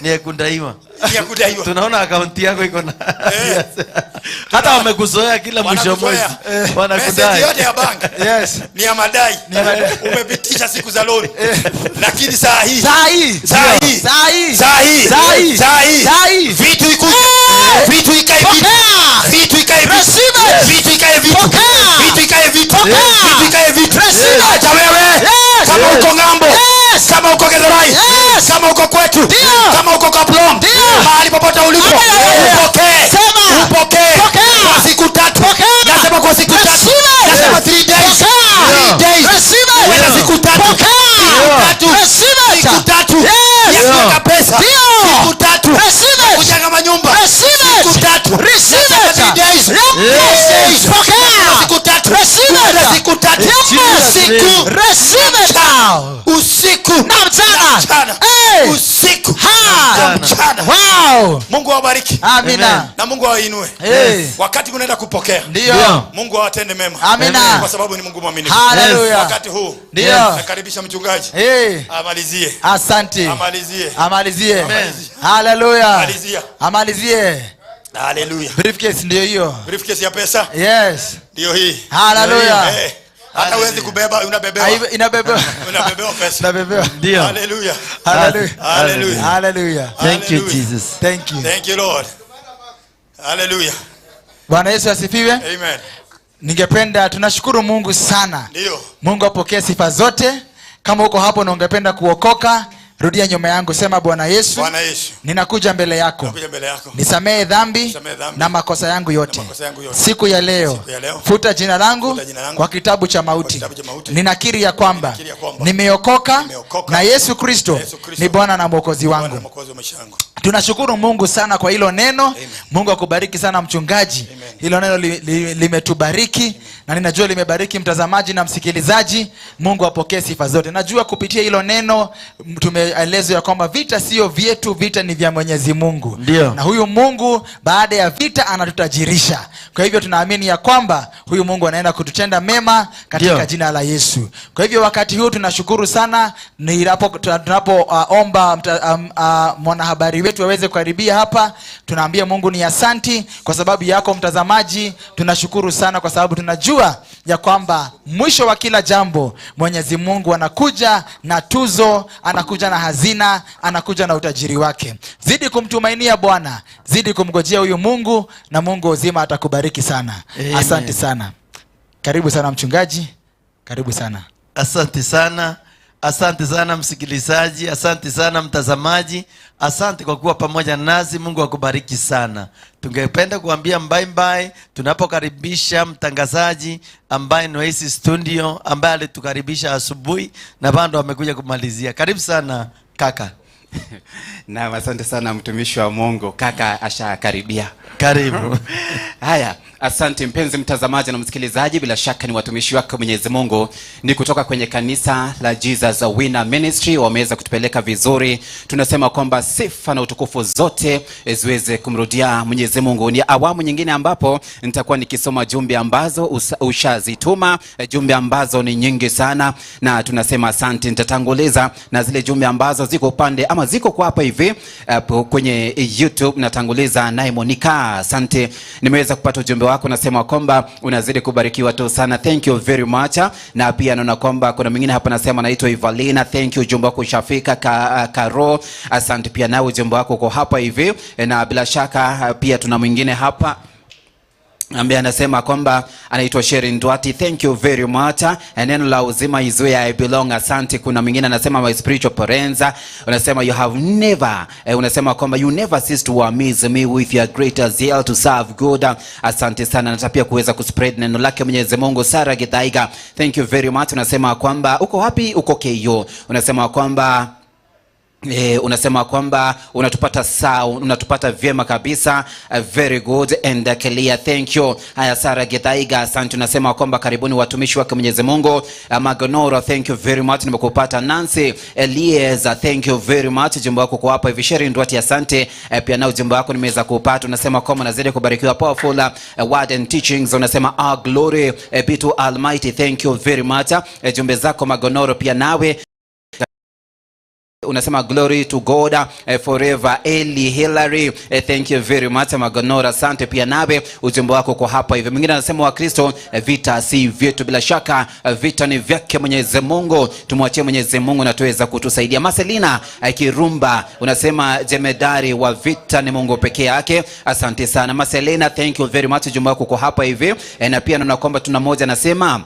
ni ya kudaiwa. Ni ya kudaiwa. Tunaona akaunti yako iko na hata wamekuzoea kila mwisho wa mwezi Wanakuzoea. Message wanakudai. yote ya bank Yes. ni ya madai. Umepitisha siku za loan. Lakini saa hii, Saa hii. saa hii, Saa hii. saa hii, Saa hii. saa hii, Saa hii. vitu ikuje, vitu ikae vitu, Pokea. vitu ikae vitu, Receive it. vitu ikae vitu, Pokea. vitu ikae vitu, Pokea. vitu ikae vitu. Receive it. Hata wewe Yes. kama uko ng'ambo, Yes. kama uko Githurai, Yes. kama uko kwetu, Ndio. kama uko Kaplong, Ndio. mahali popote ulipo, Hallelujah. upokee, Sema. upokee Pokea. kwa siku 3. Pokea. Nasema kwa siku 3. Receive it. Nasema 3 days. Pokea. 3 days. Receive it. Uwe na siku 3. Pokea. Siku 3. Receive it. Siku 3. Yes. Ya kuweka pesa. Ndio. Siku 3. Receive it. Kujenga manyumba. Receive it. Siku 3. Receive Nasema it. 3 days. Yes. 3 days. Pokea. Nasema siku 3. Receive Uwe na it. siku 3. Yes. Usiku. Receive it now. Usiku. Na mchana. Mchana. Hey. Usiku. Ha. Na mchana. Wow. Mungu awabariki. Amina. Na Mungu awainue. Hey. Wakati mnaenda kupokea, Ndio. Mungu awatende mema. Amina. Kwa sababu ni Mungu mwaminifu. Hallelujah. Wakati huu Ndio. nakaribisha mchungaji Hey. amalizie. Asante. Amalizie. Amalizie. Amalizie. Hallelujah. Malizia. Amalizie. Hallelujah. Briefcase ndio hiyo. Briefcase ya pesa Yes. ndio hii. Hallelujah. Hata huwezi kubeba, unabebewa. Inabebewa. Unabebewa pesa. Inabebewa. Ndio. Hallelujah. Hallelujah. Hallelujah. Hallelujah. Thank you Hallelujah. Jesus. Thank you. Thank you Lord. Hallelujah. Bwana Yesu asifiwe. Amen. Ningependa, tunashukuru Mungu sana. Ndio. Mungu apokee sifa zote. Kama uko hapo na ungependa kuokoka, rudia nyuma yangu, sema Bwana Yesu, Bwana Yesu, ninakuja mbele yako. nakuja mbele yako. Nisamehe dhambi Nisamehe dhambi na makosa yangu yote. na makosa yangu yote. Siku ya leo, Siku ya leo, futa jina langu futa jina langu kwa kitabu cha mauti. kitabu cha mauti. Ninakiri ya kwamba Ninakiri ya kwamba nimeokoka nimeokoka na Yesu Kristo na Yesu Kristo ni Bwana na Mwokozi Bwana na wangu. Mwokozi wa maisha yangu. Tunashukuru Mungu sana kwa hilo neno. Amen. Mungu akubariki sana mchungaji. Amen. Hilo neno limetubariki na ninajua limebariki mtazamaji na msikilizaji. Mungu apokee sifa zote. Najua kupitia hilo neno tumeelezwa ya kwamba vita sio vyetu, vita ni vya Mwenyezi Mungu. Ndio. Na huyu Mungu baada ya vita anatutajirisha. Kwa hivyo tunaamini ya kwamba huyu Mungu anaenda kututenda mema katika Ndio. jina la Yesu. Kwa hivyo wakati huu tunashukuru sana tunapoomba mwanahabari wetu aweze kukaribia hapa. Tunaambia Mungu ni asanti kwa sababu yako mtazamaji. Tunashukuru sana kwa sababu tunajua ya kwamba mwisho wa kila jambo Mwenyezi Mungu anakuja na tuzo, anakuja na hazina, anakuja na utajiri wake. Zidi kumtumainia Bwana, zidi kumgojea huyu Mungu na Mungu uzima atakubariki sana. Amen. Asante sana. Karibu sana mchungaji. Karibu sana. Asante sana. Asante sana msikilizaji, asante sana mtazamaji, asante kwa kuwa pamoja nasi. Mungu akubariki sana. Tungependa kuambia bye bye tunapokaribisha mtangazaji ambaye ni hizi studio, ambaye alitukaribisha asubuhi na bado amekuja kumalizia. Karibu sana kaka. Naam, asante sana mtumishi wa Mungu. Kaka ashakaribia. Karibu. Haya, asante mpenzi mtazamaji na msikilizaji, bila shaka ni watumishi wake Mwenyezi Mungu, ni kutoka kwenye kanisa la Jesus Winner Ministry, wameweza kutupeleka vizuri. Tunasema kwamba sifa na utukufu zote ziweze kumrudia Mwenyezi Mungu. Ni awamu nyingine ambapo nitakuwa nikisoma jumbe ambazo ushazituma, jumbe ambazo ni nyingi sana, na tunasema asante. Nitatanguliza na zile jumbe ambazo ziko upande ama ziko kwa hapa hivi kwenye YouTube. Natanguliza naye Monica, asante, nimeweza kupata ujumbe wako, nasema kwamba unazidi kubarikiwa tu sana, thank you very much. Na pia naona kwamba kuna mwingine hapa nasema anaitwa Evalina, thank you, ujumbe wako ushafika. Karo, asante pia nawe ujumbe wako uko hapa hivi. Na bila shaka pia tuna mwingine hapa ambaye anasema kwamba anaitwa Sherin Duati, thank you very much, neno la uzima is where I belong, asante. Kuna mwingine anasema my spiritual parents, unasema you have never, unasema kwamba you never cease to amaze me with your greater zeal to serve God, asante sana. Na pia kuweza kuspread neno lake Mwenyezi Mungu. Sarah Githaiga, thank you very much, unasema kwamba uko wapi? Uko KU. Unasema kwamba Unasema kwamba unatupata sawa, unatupata vyema kabisa. Very good and clear, thank you. Haya, Sara Githaiga, asante. Unasema kwamba karibuni watumishi wake Mwenyezi Mungu. Magonoro, thank you very much, nimekupata. Nancy Elieza, thank you very much, ujumbe wako kwa hapa hivi. Sheri Ndwati, asante. Pia na ujumbe wako nimeweza kupata. Unasema kwamba unazidi kubarikiwa, powerful word and teachings. Unasema our glory be to Almighty, thank you very much. Jumbe zako Magonoro pia nawe unasema glory to God forever. Eli Hillary, thank you very much. Magonora, asante pia nawe ujumbe wako kwa hapa hivi. Mwingine anasema Wakristo, vita si vyetu, bila shaka vita ni vyake Mwenyezi Mungu, tumwachie Mwenyezi Mungu na tuweza kutusaidia. Marcelina Kirumba unasema jemedari wa vita ni Mungu pekee yake. Asante sana Marcelina, thank you very much, ujumbe wako kwa hapa hivi. Na pia naona kwamba tuna moja anasema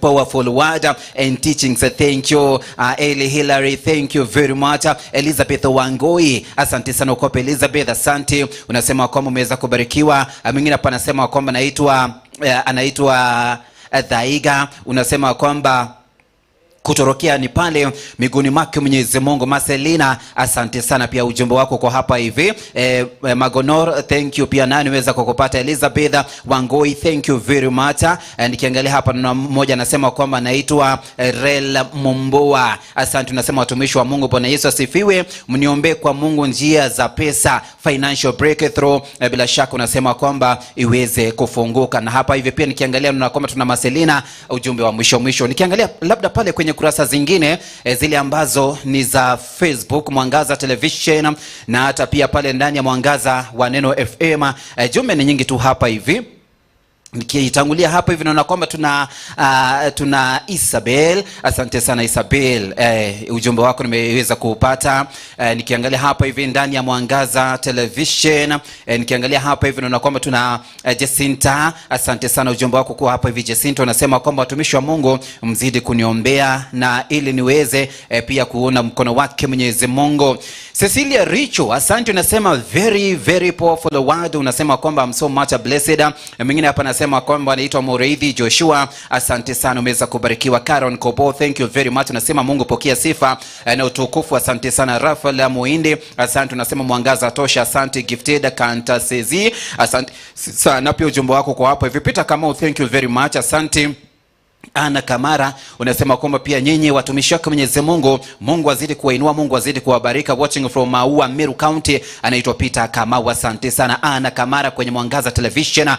powerful word and teachings, thank you. Eli Hillary, thank you very much. Elizabeth Wangoi, asante sana ukope Elizabeth, asante. Unasema kwamba umeweza kubarikiwa. Mwingine hapa anasema kwamba anaitwa Dhaiga, unasema kwamba kutorokea ni pale miguuni mwake Mwenyezi Mungu. Marcelina, asante sana pia ujumbe wako kwa hapa hivi. Magonor, thank you pia nani niweza kukupata. Elizabeth Wangoi, thank you very much. Nikiangalia hapa na mmoja anasema kwamba anaitwa Rel Mumboa, asante. Unasema watumishi wa Mungu, Bwana Yesu asifiwe, mniombee kwa Mungu njia za pesa, financial breakthrough. Bila shaka unasema kwamba iweze kufunguka. Na hapa hivi pia nikiangalia naona kwamba tuna Marcelina, ujumbe wa mwisho mwisho. Nikiangalia labda pale kwenye kurasa zingine zile ambazo ni za Facebook Mwangaza Television na hata pia pale ndani ya Mwangaza wa Neno FM, jumbe ni nyingi tu hapa hivi. Nikitangulia hapa hivi naona kwamba tuna Isabel, asante sana Isabel, ujumbe wako nimeweza kuupata. Nikiangalia hapa hivi ndani ya Mwangaza Television, nikiangalia hapa hivi naona kwamba tuna Jacinta, asante sana ujumbe wako kwa hapa hivi Jacinta. Unasema kwamba watumishi wa Mungu mzidi kuniombea na ili niweze pia kuona mkono wake Mwenyezi Mungu. Cecilia Richo, asante, unasema very very powerful word, unasema kwamba I'm so much blessed. Mwingine hapa anasema kwamba anaitwa Moreithi Joshua, asante sana umeweza kubarikiwa. Karen Kobo, thank you very much, unasema Mungu pokea sifa na utukufu, asante sana. Rafael Muinde, asante, unasema mwangaza tosha, asante. Gifted Kantasezi, asante sana pia ujumbe wako kwa hapo hivi. Peter Kamau, thank you very much, asante. Ana Kamara unasema kwamba pia nyinyi watumishi wake Mwenyezi Mungu, Mungu azidi kuwainua, Mungu azidi kuwabarika. Watching from Maua, Meru County, anaitwa Peter Kamau, asante sana Ana Kamara kwenye Mwangaza Television.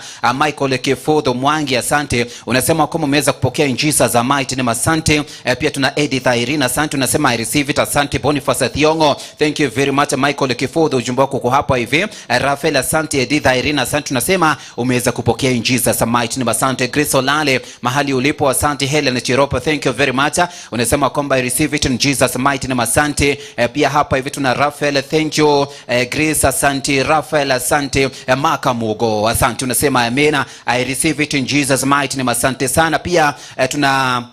Michael Kifodho Mwangi, asante, unasema kwamba umeweza kupokea injisa za mighty name, asante. Pia tuna Edith Irene, asante, unasema I receive it, asante. Boniface Thiongo, thank you very much. Michael Kifodho, ujumbe wako uko hapa hivi. Rafael, asante. Edith Irene, asante, unasema umeweza kupokea injisa za mighty name, asante. Grace Olale, mahali ulipo, asante. Helen Chiropo, thank you very much, unasema kwamba I receive it in Jesus mighty name, asante. Pia hapa hivi tuna Rafael, thank you. Grace, asante. Rafael, asante. Makamugo, asante, unasema amina, I receive it in Jesus mighty name, asante sana. Pia tuna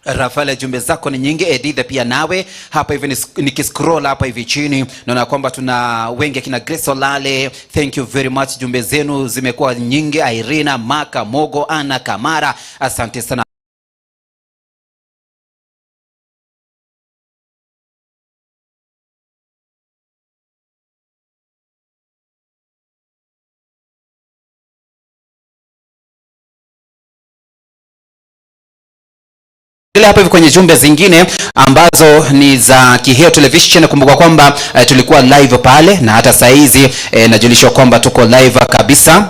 Rafael, jumbe zako ni nyingi. Edith pia nawe hapa hivi nikiscroll hapa hivi chini naona kwamba tuna wengi akina Grace Olale, thank you very much, jumbe zenu zimekuwa nyingi. Irina Maka Mogo, Ana Kamara, asante sana. Hapa hivi kwenye jumbe zingine ambazo ni za Kiheo Television, kumbuka kwamba tulikuwa live pale na hata saa hizi najulishwa kwamba tuko live kabisa.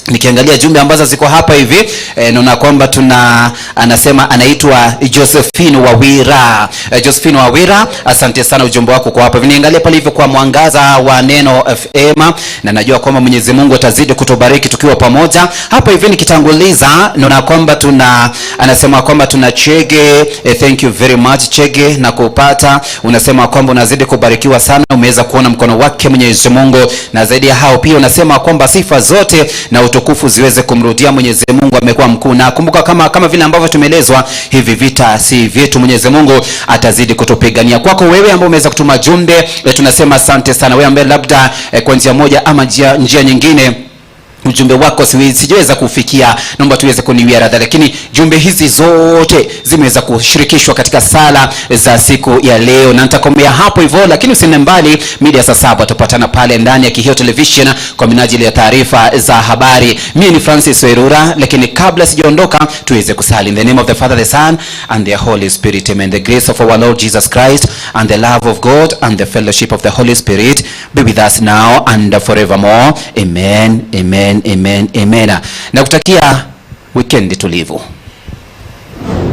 Nikiangalia jumbe ambazo ziko hapa hivi naona kwamba tuna, anasema anaitwa Josephine Wawira. Josephine Wawira, asante sana ujumbe wako kwa hapa hivi. Niangalie pale hivyo kwa Mwangaza wa Neno FM, na najua kwamba Mwenyezi Mungu atazidi kutubariki tukiwa pamoja. Hapa hivi nikitanguliza naona kwamba tuna, anasema kwamba tuna Chege, thank you very much Chege na kupata. Unasema kwamba unazidi kubarikiwa sana, umeweza kuona mkono wake Mwenyezi Mungu, na zaidi ya hao pia unasema kwamba sifa zote na utukufu ziweze kumrudia Mwenyezi Mungu, amekuwa mkuu. Na kumbuka kama vile ambavyo tumeelezwa, hivi vita si vyetu, Mwenyezi Mungu atazidi kutupigania. Kwako wewe ambaye umeweza kutuma jumbe, tunasema asante sana. Wewe ambaye labda kwa njia moja ama njia nyingine Ujumbe wako sijaweza kufikia, naomba tuweze kuniwia radhi, lakini jumbe hizi zote zimeweza kushirikishwa katika sala za siku ya leo, na nitakomea hapo hivyo, lakini usiende mbali. Mida saa 7 tupatana pale ndani ya Kihio Television kwa minajili ya taarifa za habari. Mimi ni Francis Werura, lakini kabla sijaondoka tuweze kusali. In the name of the Father, the Son and the Holy Spirit, amen. The grace of our Lord Jesus Christ and the love of God and the fellowship of the Holy Spirit be with us now and forevermore. Amen, amen, amen, amen. Nakutakia weekend tulivu.